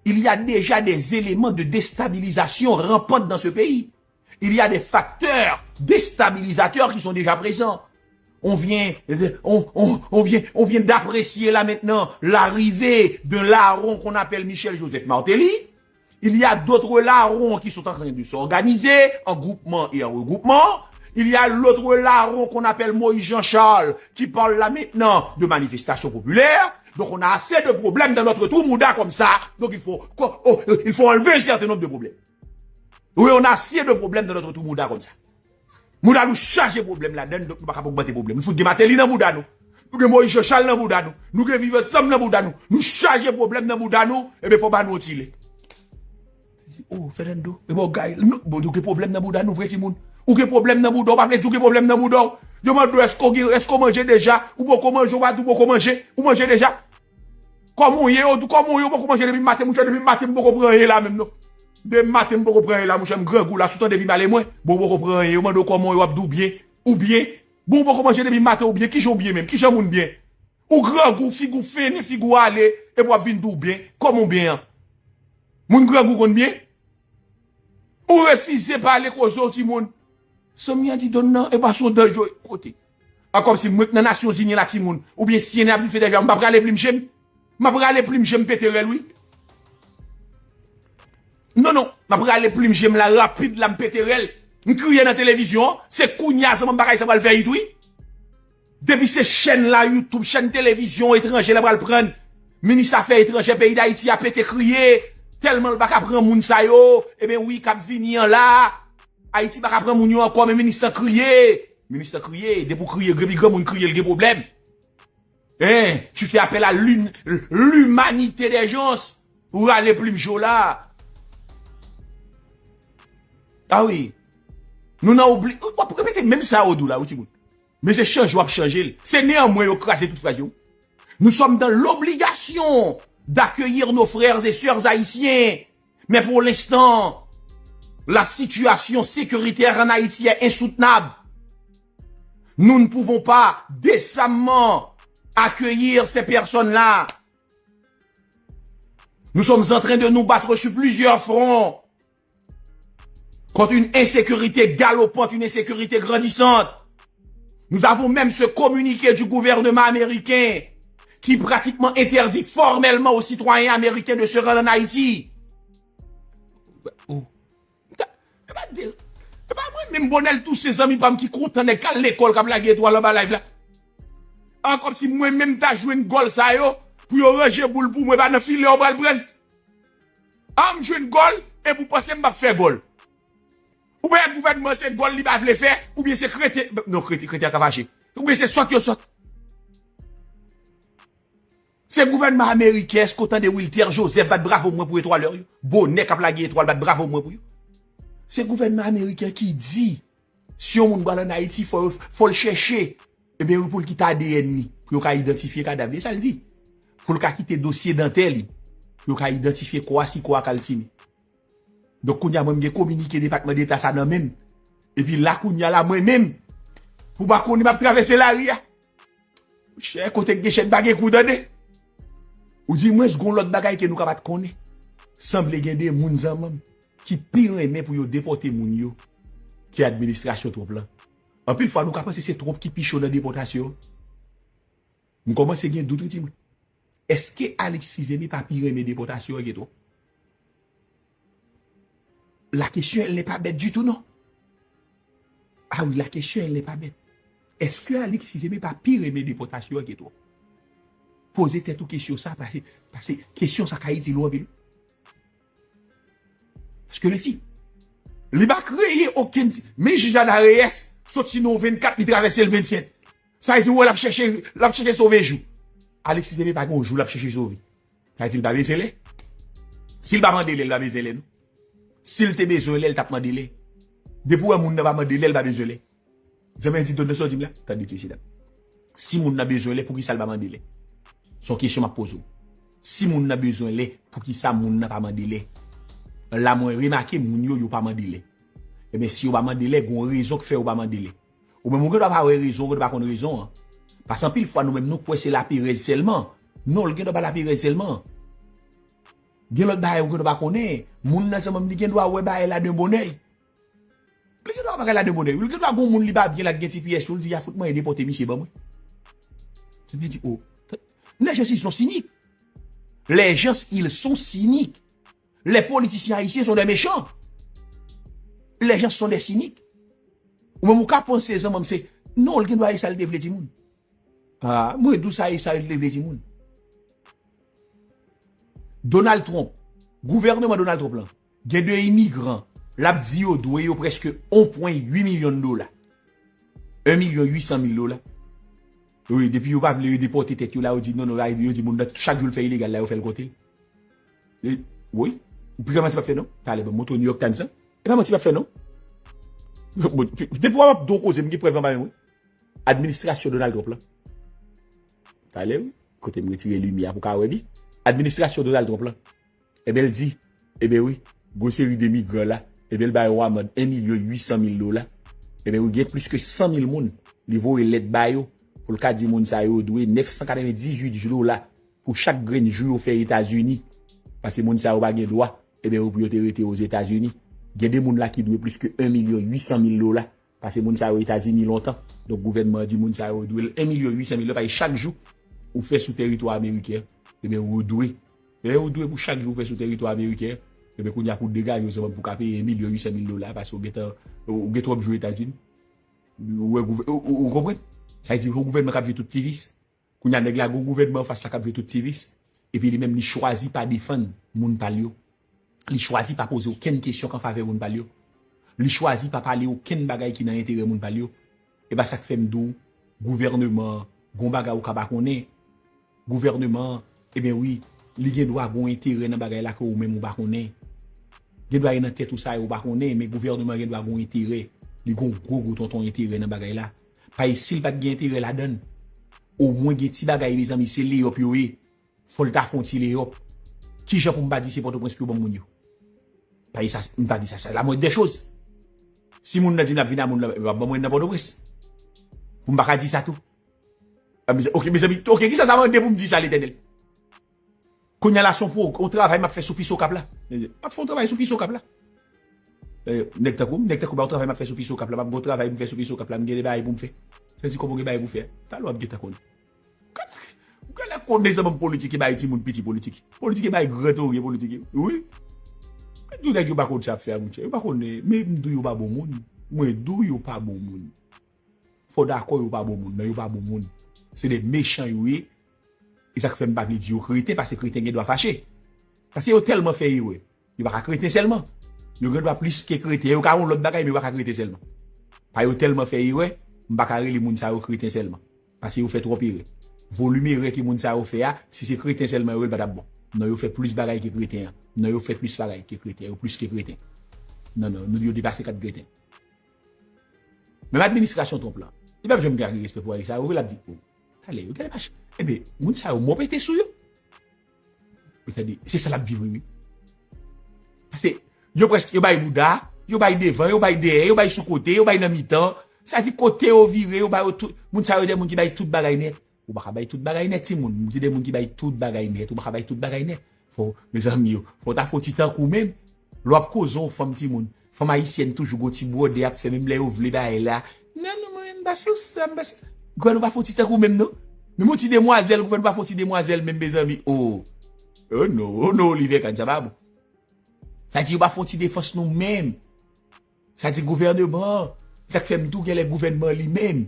Il y a déjà des éléments de déstabilisation rampante dans ce pays. Il y a des facteurs déstabilisateurs qui sont déjà présents. On vient, on, on, on vient, on vient d'apprécier là maintenant l'arrivée d'un larron qu'on appelle Michel Joseph Martelly. Il y a d'autres larrons qui sont en train de s'organiser en groupement et en regroupement. Il y a l'autre larron qu'on appelle Moïse Jean-Charles qui parle là maintenant de manifestation populaire. Donc on a assez de problèmes dans notre trou mouda comme ça. Donc il faut, oh, il faut enlever un certain nombre de problèmes. Oui, on a assez de problèmes dans notre trou mouda comme ça. Mouda nou chaje pwoblèm ladan l, donk nou pa ka ogmante pwoblèm. Nou fout gen Martelly nan mouda nou. Nou gen Moïse Jean Charles nan mouda nou. Nou gen Viv Ansanm nan mouda nou. Nou chaje pwoblèm nan mouda nou, ebyen fò ba nou yon ti lè. Di, oh, Fernando, e bon, gay, nou, bon, nou gen pwoblèm nan mouda nou, vre timoun. Ou gen pwoblèm nan mouda w, pa vle di w gen pwoblèm nan mouda w. Yo mande w, èske w gen, èske w manje deja? Ou poko manje, w pa di w poko manje. Ou manje deja? Kòman w ye? Yo di w kòman w ye? Ou poko manje depi maten, monchè, depi maten m poko pran anyen la menm non. Depi maten m poko pran anyen la, monchè, m grangou la, si w tande pi mal e mwen. Bon, ou poko pran anyen, yo mande w kòman w ye, w ap di w byen, ou byen. Bon, ou poko manje depi maten, ou byen, kijan w byen menm, kijan moun byen? Ou grangou, figi w fennen, figi w ale, epi w ap vin di w byen, kòman w byen an? Moun grangou konn byen? Ou refize pale koze w timoun. Zanmi an di Don nan, e pa se yon danje kote. A kòmsi mwen k nan Nasyonzini la timoun, oubyen si N A vin fè dèyè m, m ap rale plim je m. M ap rale plim je m pete rèl wi. Non, non, m ap rale plim je m la rapid la m pete rèl. M kriye nan televizyon an, se kounye a zanmi m bagay sa pral fè it wi. Depi se chèn la, YouTube, chèn televizyon etranje la pral pran, minis afè etranjè peyi Dayiti a pete kriye, tèlman l pa ka pran moun sa yo, ebyen wi, k ap vini an la, Ayiti pa ka pran moun yo ankò, men minis lan kriye. Minis lan kriye, depi w kriye, depi granmoun kriye, l gen pwoblèm. Hein, tu fais appel à l'hum-, l'humanité des gens pou rale plim je w la. Ah wi. Nou nan obli-, w ap repete menm sa yo di w la, wi, timoun. Men se chanje w ap chanje l. Se nen an mwen yo kraze tout fraz yo. Nous sommes dans l'obligation d'accueillir nos frères et sœurs haïtiens. Mais pour l'instant, la situation sécuritaire en Haïti est insoutenable. Nous ne pouvons pas décemment accueillir ces personnes-là. Nous sommes en train de nous battre sur plusieurs fronts contre une insécurité galopante, une insécurité grandissante. Nous avons même ce communiqué du gouvernement américain qui pratiquement interdit formellement aux citoyens américains de se rendre en Haïti. Oh. E pa de, e pa mwen menm Bonèl Tousen, zanmi pa m, ki kontan nèg k al lekòl k ap lage etwal anba live la. An, kòmsi mwen menm ta jwenn gòl sa yo, pou yo ranje boul pou mwen, pa nan filè yo pral pran l. An, m jwenn gòl, epi w panse m p ap fè gòl. Ou wè gouvènman se gòl li pa vle fè, oubyen se kreten, non, kreten, kreten an ka fache. Oubyen se sòt yo sòt. Se gouvènman ameriken, èske w tande Wilter Joseph bat bravo mwen pou etwalè yo? Bonè k ap lage etwal bat bravo mwen pou yo. Se gouvènman ameriken ki di, si yon moun pral ann Ayiti, fò yo, fò l chèche, ebyen wi, pou l kite A D N li, pou yo ka idantifye kadav li. E sa l di. Pou l ka kite dosye dantè li, pou yo ka idantifye kò a, si kò a kalsine. Donk, kounye a, mwen, m gen kominike Depatman Deta sa nan men m. Epi la, kounye a la, mwen menm, pou pa konnen m ap travèse lari a. Chè, kote k gen chèn pa gen kou, tande. Ou di mwens gon lòt bagay ke nou ka pa t konnen. Sanble gen de moun, zanmi m, ki pi renmen pou yo depòte moun yo ke administrasyon Trump lan. Anpil fwa, nou ka panse se Trump ki pi cho nan depòtasyon. M kòmanse gen dout, wi, timoun. Èske Alex Fils-Aimé pa pi renmen depòtasyon an ke Trump? La question, elle n'est pas bête du tout, non. Ah oui, la question, elle n'est pas bête. Èske Alex Fils-Aimé pa pi renmen depòtasyon an ke Trump? Poze tèt ou kesyon sa, paske, paske kesyon sa ka itil ou anpil. Paske li di, li pa kreye okenn ti, men jij Ada Reyes soti nan vennkat, li travèse l vennsèt. Sa vle di, wè, l ap chèche, l ap chèche sove jou. Alex Fils-Aimé pa gen yon jou l ap chèche sove. Sa vle di, l pa bezwen lè. Si l pa mande lè, l pa bezwen lè, non. Si l te bezwen lè, l t ap mande lè. Depi w wè moun nan pa mande lè, l pa bezwen lè. Zanmi an di, Donn, sa w di m la? Tande, ti mesye dam. Si moun nan bezwen lè, poukisa l pa mande lè? Se yon kesyon m ap poze w. Si moun nan bezwen lè, poukisa moun nan pa mande lè? La mwen remake moun yo, yo pa mande lè. Ebyen, si yo pa mande lè, gon rezon k fè yo pa mande lè. Ou menm ou gen dwa pa wè rezon, ou gen dwa pa konn rezon an. Paske anpil fwa nou menm nou kwè se laperèz sèlman. Non, l gen dwa pa laperèz sèlman. Gen lòt bagay ou gen dwa pa konnen. Moun nan zanmi m, li gen dwa wè bagay la de yon bòn èy. Li gen dwa wè bagay la de yon bòn èy. Li gen dwa gon moun li pa byen la, gen ti pyès yo, li di, "A fout mwen depòte misye ban mwen." Zanmi an di, "Oh, les gens, ils sont cyniques. Les gens, ils sont cyniques. Les politiciens haïtiens sont des méchants. Les gens sont des cyniques." Ou menm ou ka panse zanmi m se, non, l gen dwa e sa l te vle timoun. Ah, mwen di w sa e sa l te vle timoun. Donald Trump, gouvènman Donald Trump lan, gen de imigran, l ap di yo dwe yo prèske yon pwen uit milyon dola. Yon milyon uit san mil dola. Wi, depi yo pa vle yo depòte tèt yo la, yo di non, non, yo di moun nan, chak jou l fè ilegal la, yo fè l konte l. E, wi, ou pi kòmanse p ap fè non. Talè, ban m montre w New York Times lan. E pa manti p ap fè non. Bon, depi w ap di yon koze, m gen prèv anba men m, wi. Administrasyon Donald Trump lan. Talè, wi. Kote m retire limyè a pou ka wè byen. Administrasyon Donald Trump lan. Ebyen, l di, ebyen wi, gwo seri de migran la, ebyen, l ba yo amann yon milyon uit san mil dola. Ebyen, wi, gen plis ke san mil moun, li voye lèt ba yo, pou l ka di moun sa yo dwe nèf san katrevendizuit dola pou chak grenn jou yo fè Etazini. Paske moun sa yo pa gen dwa, ebyen, wi, pou yo te rete Ozetazini. Gen de moun la ki dwe plis ke yon milyon uit san mil dola. Paske moun sa yo Etazini lontan. Donk, gouvènman an di moun sa yo dwe l yon milyon uit san mil dola, paske chak jou ou fè sou teritwa ameriken, ebyen, ou dwe. Ebyen, ou dwe pou chak jou ou fè sou teritwa ameriken, ebyen, kounye a pou degaje w zanmi m pou ka peye yon milyon uit san mil dola, paske ou gentan, ou gen twòp jou Etazini. Ou wè, gouvè-, ou, ou, ou konprann? Sa vle di, se yon gouvènman k ap jwe tout ti vis. Kounye a, nèg la, gon gouvènman anfas la k ap jwe tout ti vis, epi li menm, li chwazi pa defann moun pa l yo. Li chwazi pa poze okenn kesyon k an favè moun pa l yo. Li chwazi pa pale okenn bagay ki nan enterè moun pa l yo. E pa sa k fè m di w, gouvènman an, gon bagay ou ka pa konnen. Gouvènman an, ebyen wi, li gen dwa gon enterè nan bagay la ke ou menm ou pa konnen. Gen dwa gen nan tèt ou sa yo ou pa konnen, men gouvènman an gen dwa gon enterè. Li gon gwo, gwo tonton enterè nan bagay la. Paske si l pa t gen enterè ladan l, omwen gen ti bagay, mezanmi, se leyòp yo ye. Fò l ta fè yon ti leyòp. Kijan pou m pa di se Pòtoprens pou yo ban moun yo? Paske sa, m ta di sa, c'est la moindre des choses. Si moun nan di m l ap vin a moun nan, yo ap ban mwen nan Pòtoprens. Pou m pa ka di sa tou. Ah, mezanmi, ok, mezanmi, ok, kisa sa mande pou m di sa, Letènèl? Kounye a la, se yon pro-, yon travay m ap fè sou Pisokap la. M ap fè yon travay sou Pisokap la. Eh, nèg tankou m, nèg tankou m, yon travay m ap fè sou Pisokap la, m ap gon travay m fè sou Pisokap la, m gen de bagay pou m fè. Sa vle di kòman w gen bagay pou w fè? Talè w ap gentan konnen. Ou genlè konnen zanmi m, politik e bay timoun piti politik. Politik e bay gran tou gen politik. Wi. Mwen di w nèg yo pa konn sa y ap fè a, monchè. Yo pa konnen, men m di w yo pa bon moun. Mwen di w yo pa bon moun. Fò w dakò yo pa bon moun. Non, yo pa bon moun. Se de mechan yo ye. E sa k fè m pa vle di yo kreten, paske kreten gen dwa fache. Paske yo tèlman fè erè. Yo pa ka kreten sèlman. Yo gen dwa plis ke kreten. Yo ka yon lòt bagay, men yo pa ka kreten sèlman. Pa yo tèlman fè erè, m pa ka rele moun sa yo kreten sèlman. Paske yo fè twòp erè. Volim erè ke moun sa yo fè a, si se kreten sèlman yo, l pa t ap bon. Non, yo fè plis bagay ke kreten an. Non, yo fè plis bagay ke kreten. Yo plis ke kreten. Non, non, nou, yo depase kat kreten. Menm administrasyon Trump lan, li p ap janm gen respè pou bagay sa yo, l ap di, o, talè, yo genlè pa ch-, ebyen, moun sa yo mò pete sou yo. Ou tande, se sa l ap viv, wi. Paske yo prèske, yo bay bouda, yo bay devan, yo bay dèyè, yo bay sou kote, yo bay nan mitan. Sa di kote yo vire, yo bay yo tout. Moun sa yo de moun ki bay tout bagay nèt. Ou pa ka bay tout bagay nèt, timoun. Ou te de moun ki bay tout bagay nèt. Ou pa ka bay tout bagay nèt. Fò, mezanmi yo, fò w ta fè yon ti tankou menm. Lè w ap koze yon fanm, timoun, fanm ayisyèn toujou gon ti bwòdè y ap fè, menm lè yo vle bagay la. Non, non, mwen, m pa sou sa, m pa sou. Gouvènman pa fè yon ti tankou menm, non. Menm yon ti demwazèl, gouvènman pa fè yon ti demwazèl menm, mezanmi. O. O non, o non, Oliver Kahn, sa pa bon. Sa di yo pa fè yon ti defans nou menm. Sa di gouvènman an, sa k fè m di w genlè gouvènman an li menm,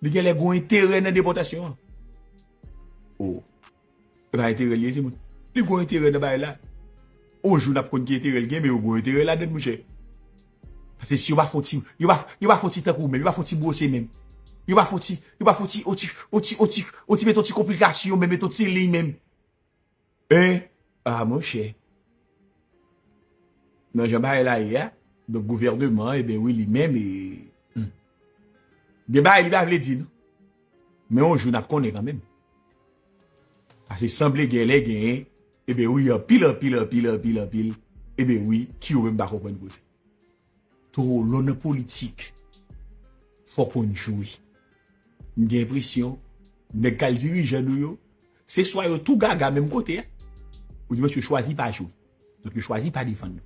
li genlè gon enterè nan depòtasyon an. O. E pa enterè l ye, timoun. Li gon enterè nan bagay la. On jou n ap konn ki enterè l gen, men yo gon enterè ladan l, monchè. Paske si yo pa fè on ti, yo pa, yo pa fè on ti tankou menm, yo pa fè on ti bwose menm. Yo pa fè on ti, yo pa fè on ti, on ti, on ti, on ti, on ti met on ti konplikasyon menm, met on ti liy menm. Hein? Ah, monchè. Nan jan bagay la ye a, donk gouvènman an, ebyen wi, li menm, e, hmm. Gen bagay li pa vle di, non. Men on jou n ap konnen kanmenm. Paske sanble genlè genyen, ebyen wi, anpil, anpil, anpil, anpil, anpil, ebyen wi, ki yo menm pa konprann koze. Toro, lè w nan politik, fò w konn jwe. M gen enpresyon, nèg k al dirijan nou yo, se swa yo tou gaga menm kote a, oudimwens yo chwazi pa jwe. Donk yo chwazi pa defann nou.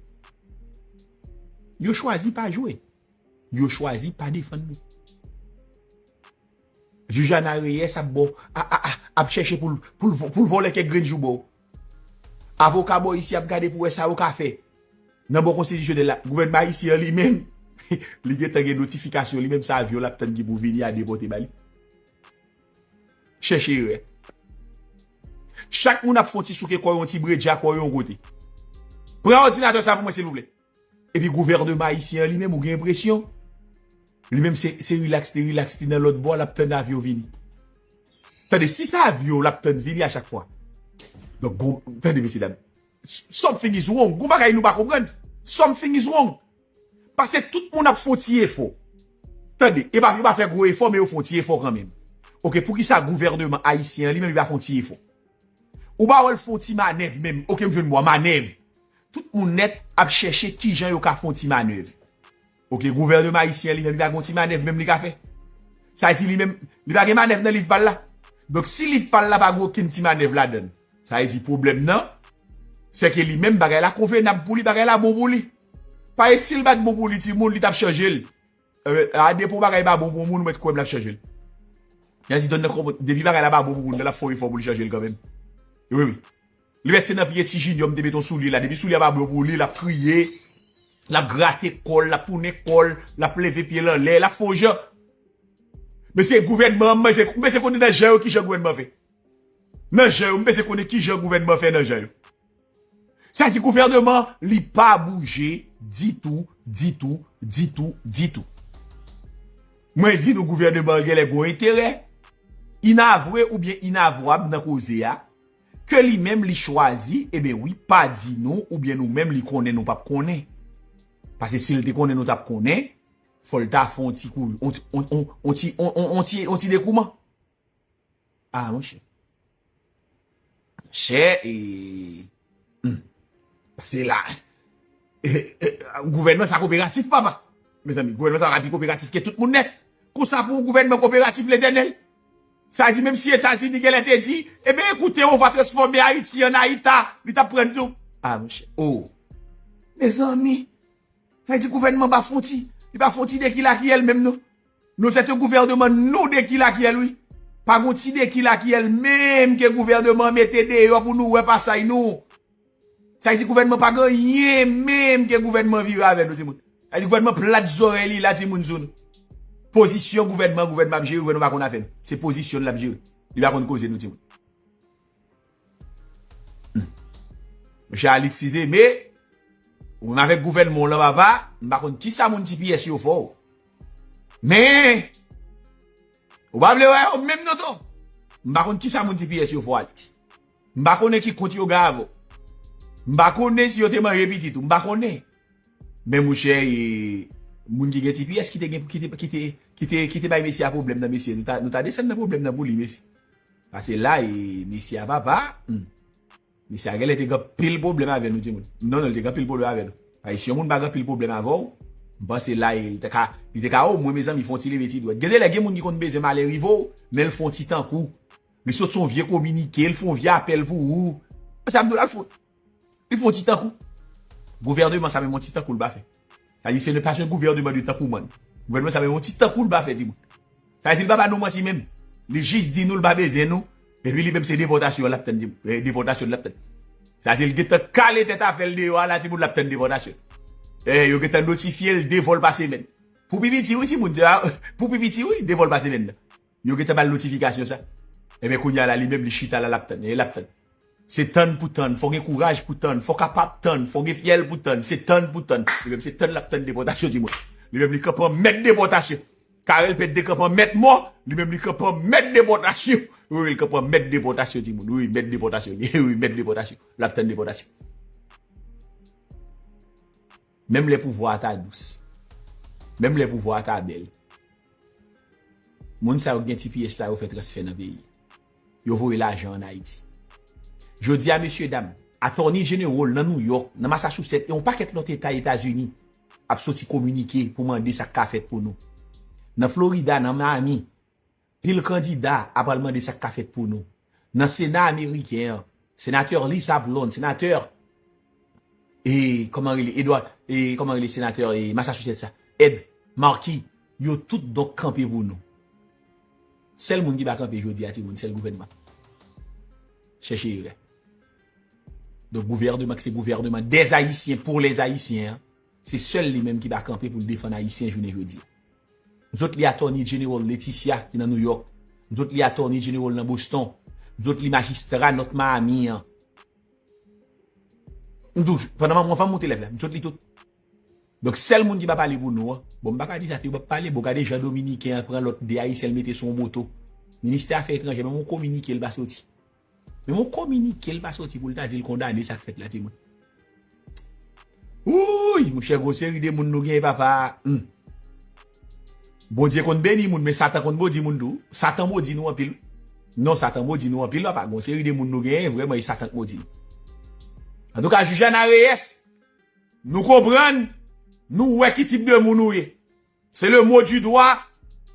Yo chwazi pa jwe. Yo chwazi pa defann nou. Jij Ana Reyes ap ba w, a, a, a, ap chèche pou l, pou l, pou l vòlè kèk grenn jou ba w. Avoka bò isi ap gade pou wè sa yo ka fè. Nan bò konstitisyonèl la, gouvènman ayisyen an li menm, li gentan gen notifikasyon, li menm se avyon l ap tann ki pou vini a depòte ba li. Chèche erè. Chak moun ap fè on ti souke kò yo, on ti bredja kò yo yon kote. Pran òdinatè sa pou mwen, silvouplè. Epi gouvènman ayisyen an li menm, ou gen enpresyon, li menm se, se relax li, relax li nan lòt bò, l ap tann avyon vini. Tande, si se avyon l ap tann vini a chak fwa. Donk, gon, tande, mesye dam, something is wrong. Gon bagay nou pa konprann. Something is wrong. Paske tout moun ap fè on ti efò. Tande, e pa, yo pa fè gwo efò, men yo fè on ti efò kanmenm. Oke, poukisa gouvènman ayisyen an li menm, li pa fè on ti efò? Ou pa wè l fè on ti manèv menm. Oke, m jwenn mo a, manèv. Tout moun nèt ap chèche kijan yo ka fè on ti manèv. Oke, gouvènman ayisyen an li menm, li pa gen on ti manèv menm li ka fè. Sa vle di li menm, li pa gen manèv nan liv pa l la. Donk, si liv pa l la pa gen okenn ti manèv ladan l, sa vle di pwoblèm nan, se ke li menm bagay la konvenab pou li, bagay la bon pou li. Paske si l pa t bon pou li, timoun, li t ap chanje l. Eh, a depo bagay pa bon pou moun, ou mèt kwè m l ap chanje l. Sa vle di, donk, nan kòman, depi bagay la pa bon pou moun nan, l ap fè on efò pou l chanje l kanmenm. Wi, wi. Li mèt se nan pye ti jinyò m te mete on soulye la. Depi soulye a pa bon pou li, l ap kriye, l ap grate kò l, l ap tounen kò l, l ap leve pye l anlè, l ap fè on jan. Mesye, gouvènman an, m bezwen, m bezwen konnen nan jan yo kijan gouvènman fè. Nan jan yo, m bezwen konnen kijan gouvènman fè nan jan yo. Sa di gouvènman, li pa bouje ditou, ditou, ditou, ditou. Mwen di nou, gouvènman an genlè gon enterè inavwe oubyen inavwab nan koze a, ke li menm li chwazi, ebyen wi, pa di nou, oubyen nou menm li konnen nou p ap konnen. Paske si l te konnen nou t ap konnen, fò l ta fè on ti kou, on, on, on, on ti, on, on, on ti, on ti dekouman. Ah, monchè. Monchè, e, hmm. Paske la, gouvènman sa koperatif, papa. Mezanmi, gouvènman sa pa pi koperatif ke tout moun nèt. Konsa pou yon gouvènman koperatif, Letènèl. Sa di, menm si Etazini genlè te di, ebyen, écoutez, on va transformer Haïti en Haïta, li t ap pran tou. Ah, monchè. Oh. Mezanmi. Sa di gouvènman pa fè on ti, li pa fè on ti dekilakiyèl menm, non. Nou, se te gouvènman nou dekilakiyèl, wi. Pa gon ti dekilakiyèl menm ke gouvènman mete deyò pou nou wè pasay nou. Sa vle di gouvènman pa gen anyen menm ke gouvènman vire avè nou, timoun. Sa vle di gouvènman plat zòrèy li la, timoun, sou nou. Pozisyon gouvènman, gouvènman ap jere, gouvènman pa konn afè nou. Se pozisyon l ap jere. Li pa konn koze nou, timoun. Hmm. Monchè Alix Fils-Aimé, ou menm avèk gouvènman w lan, papa, m pa konn kisa moun T P S yo fè w. Men, ou pa vle wè yo menm non, to. M pa konn kisa moun T P S yo fè w, Alix. M pa konnen ki kont yo gen avè w. M pa konnen si yo te manje pitit ou. M pa konnen. Men monchè, e, moun ki gen T P S ki te gen, ki te, ki te, ki te, ki te bay mesye a pwoblèm nan, mesye. Nou ta, nou ta desann nan pwoblèm nan pou li, mesye. Paske la, e, mesye a papa, hmm. Mesye a genlè te gen pil pwoblèm avè nou, timoun. Non, non, li te gen pil pwoblèm avè nou. Paske si yon moun pa gen pil pwoblèm avè w, m panse la, e, li te ka, li te ka omwen, mezanmi, fè yon ti leve ti dwèt. Gen de lè, gen moun ki konn bezwen malè rive w, men l fè yon ti tankou. Li sot sou yon vye kominike, li fè yon vye apèl pou ou. Sa m di w la, l fè, li fè yon ti tankou. Gouvènman sa menm yon ti tankou l pa fè. Sa di, ce n'est pas un gouvernement de tankoumann. Gouvènman sa menm yon ti tankou l pa fè, timoun. Sa di, l pa ba nou manti menm. Li jis di nou l pa bezwen nou. Epi li menm se depòtasyon l ap tann, timoun. E, depòtasyon l ap tann. Sa di, l gentan kale tèt afè l deyò a la, timoun, l ap tann depòtasyon. E, yo gentan notifye l de vòl pa semèn. Pou pi piti, wi, timoun. Pou pi piti, wi, de vòl pa semèn nan. Yo gentan ba l notifikasyon sa. Ebyen, kounye a la, li menm, li chita la, l ap tann. E, l ap tann. Se tann pou tann, fò gen kouraj pou tann, fò kapab tann, fò gen fyèl pou tann, se tann pou tann. Li menm se tann l ap tann depòtasyon, timoun. Li menm li kanpe an mèt depòtasyon. Karèl Pèt te kanpe an mèt mò, li menm li kanpe an mèt depòtasyon. Wi, wi, li kanpe an mèt depòtasyon, timoun. Wi, wi, mèt depòtasyon. Wi, wi, mèt depòtasyon. L ap tann depòtasyon. Menm lè pouvwa a ta dous. Menm lè pouvwa a ta bèl. Moun sa yo ki gen T P S la, yo fè transfè nan peyi. Yo voye lajan ann Ayiti. Jodi a, mesye dam, Attorney General nan New York, nan Massachusetts e yon pakèt lòt eta Etazini ap soti kominike pou mande sa k ka fèt pou nou. Nan Florida, nan Miami, pil kandida apral mande sa k ka fèt pou nou. Nan Sena ameriken an, senatè Lisa Blunt, senatè, e, kòman rele, Edward, e, kòman rele senatè, e, Massachusetts sa? Ed Markey, yo tout donk kanpe pou nou. Sèl moun ki pa kanpe jodi a, timoun, sèl gouvènman. Chèche erè. Donk, gouvènman ki se gouvènman des Haïtiens pour les Haïtiens an, se sèl li menm ki pa kanpe pou l defann Ayisyen jounen jodi a. M sot li Attorney General Letitia ki nan New York. M sot li Attorney General nan Boston. M sot li majistra North Miami an. M toujou, pandan m anvan m moute lèv la, m sot li tout. Donk, sèl moun ki pa pale pou nou an, bon, m pa ka di sa, yo p ap pale, bon, gade jan Dominiken an pran lòt de Ayisyen, l mete sou yon moto. Ministè Afè Etranjè, menm yon kominike, l pa soti. Menm yon kominike, l pa soti pou l ta di l kondane sa k fèt la, timoun. Wouy, monchè, gwo seri de moun nou genyen, papa. Hmm. Bondye konn beni moun, men Satan konn modi moun tou. Satan modi nou anpil. Non, Satan modi nou anpil, papa. Gwo seri de moun nou genyen, vrèman, e Satan k modi nou. Antouka, Juliana Reyes, nou konprann, nou wè ki tip de moun ou ye. C'est le mot du doigt.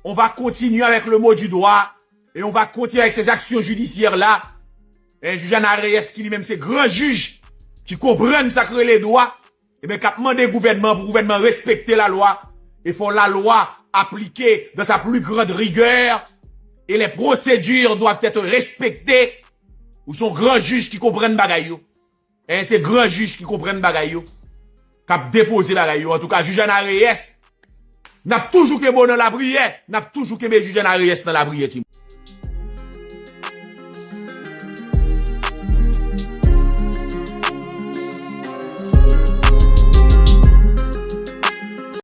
On va continuer avec le mot du doigt. Et on va continuer avec ces actions judiciaires-là. E Juliana Reyes, ki li menm se gran jij, ki konprann sa k rele dwa, ebyen, k ap mande gouvènman pou gouvènman respekte lalwa. E fò lalwa aplike dans sa plus grande rigueur. Et les procédures doivent être respectées. Ou se yon gran jij ki konprann bagay yo. E se gran jij ki konprann bagay yo, k ap depoze bagay yo. Antouka, Juliana Reyes, n ap toujou kenbe w nan lapriyè, n ap toujou kenbe Juliana Reyes nan lapriyè, timoun.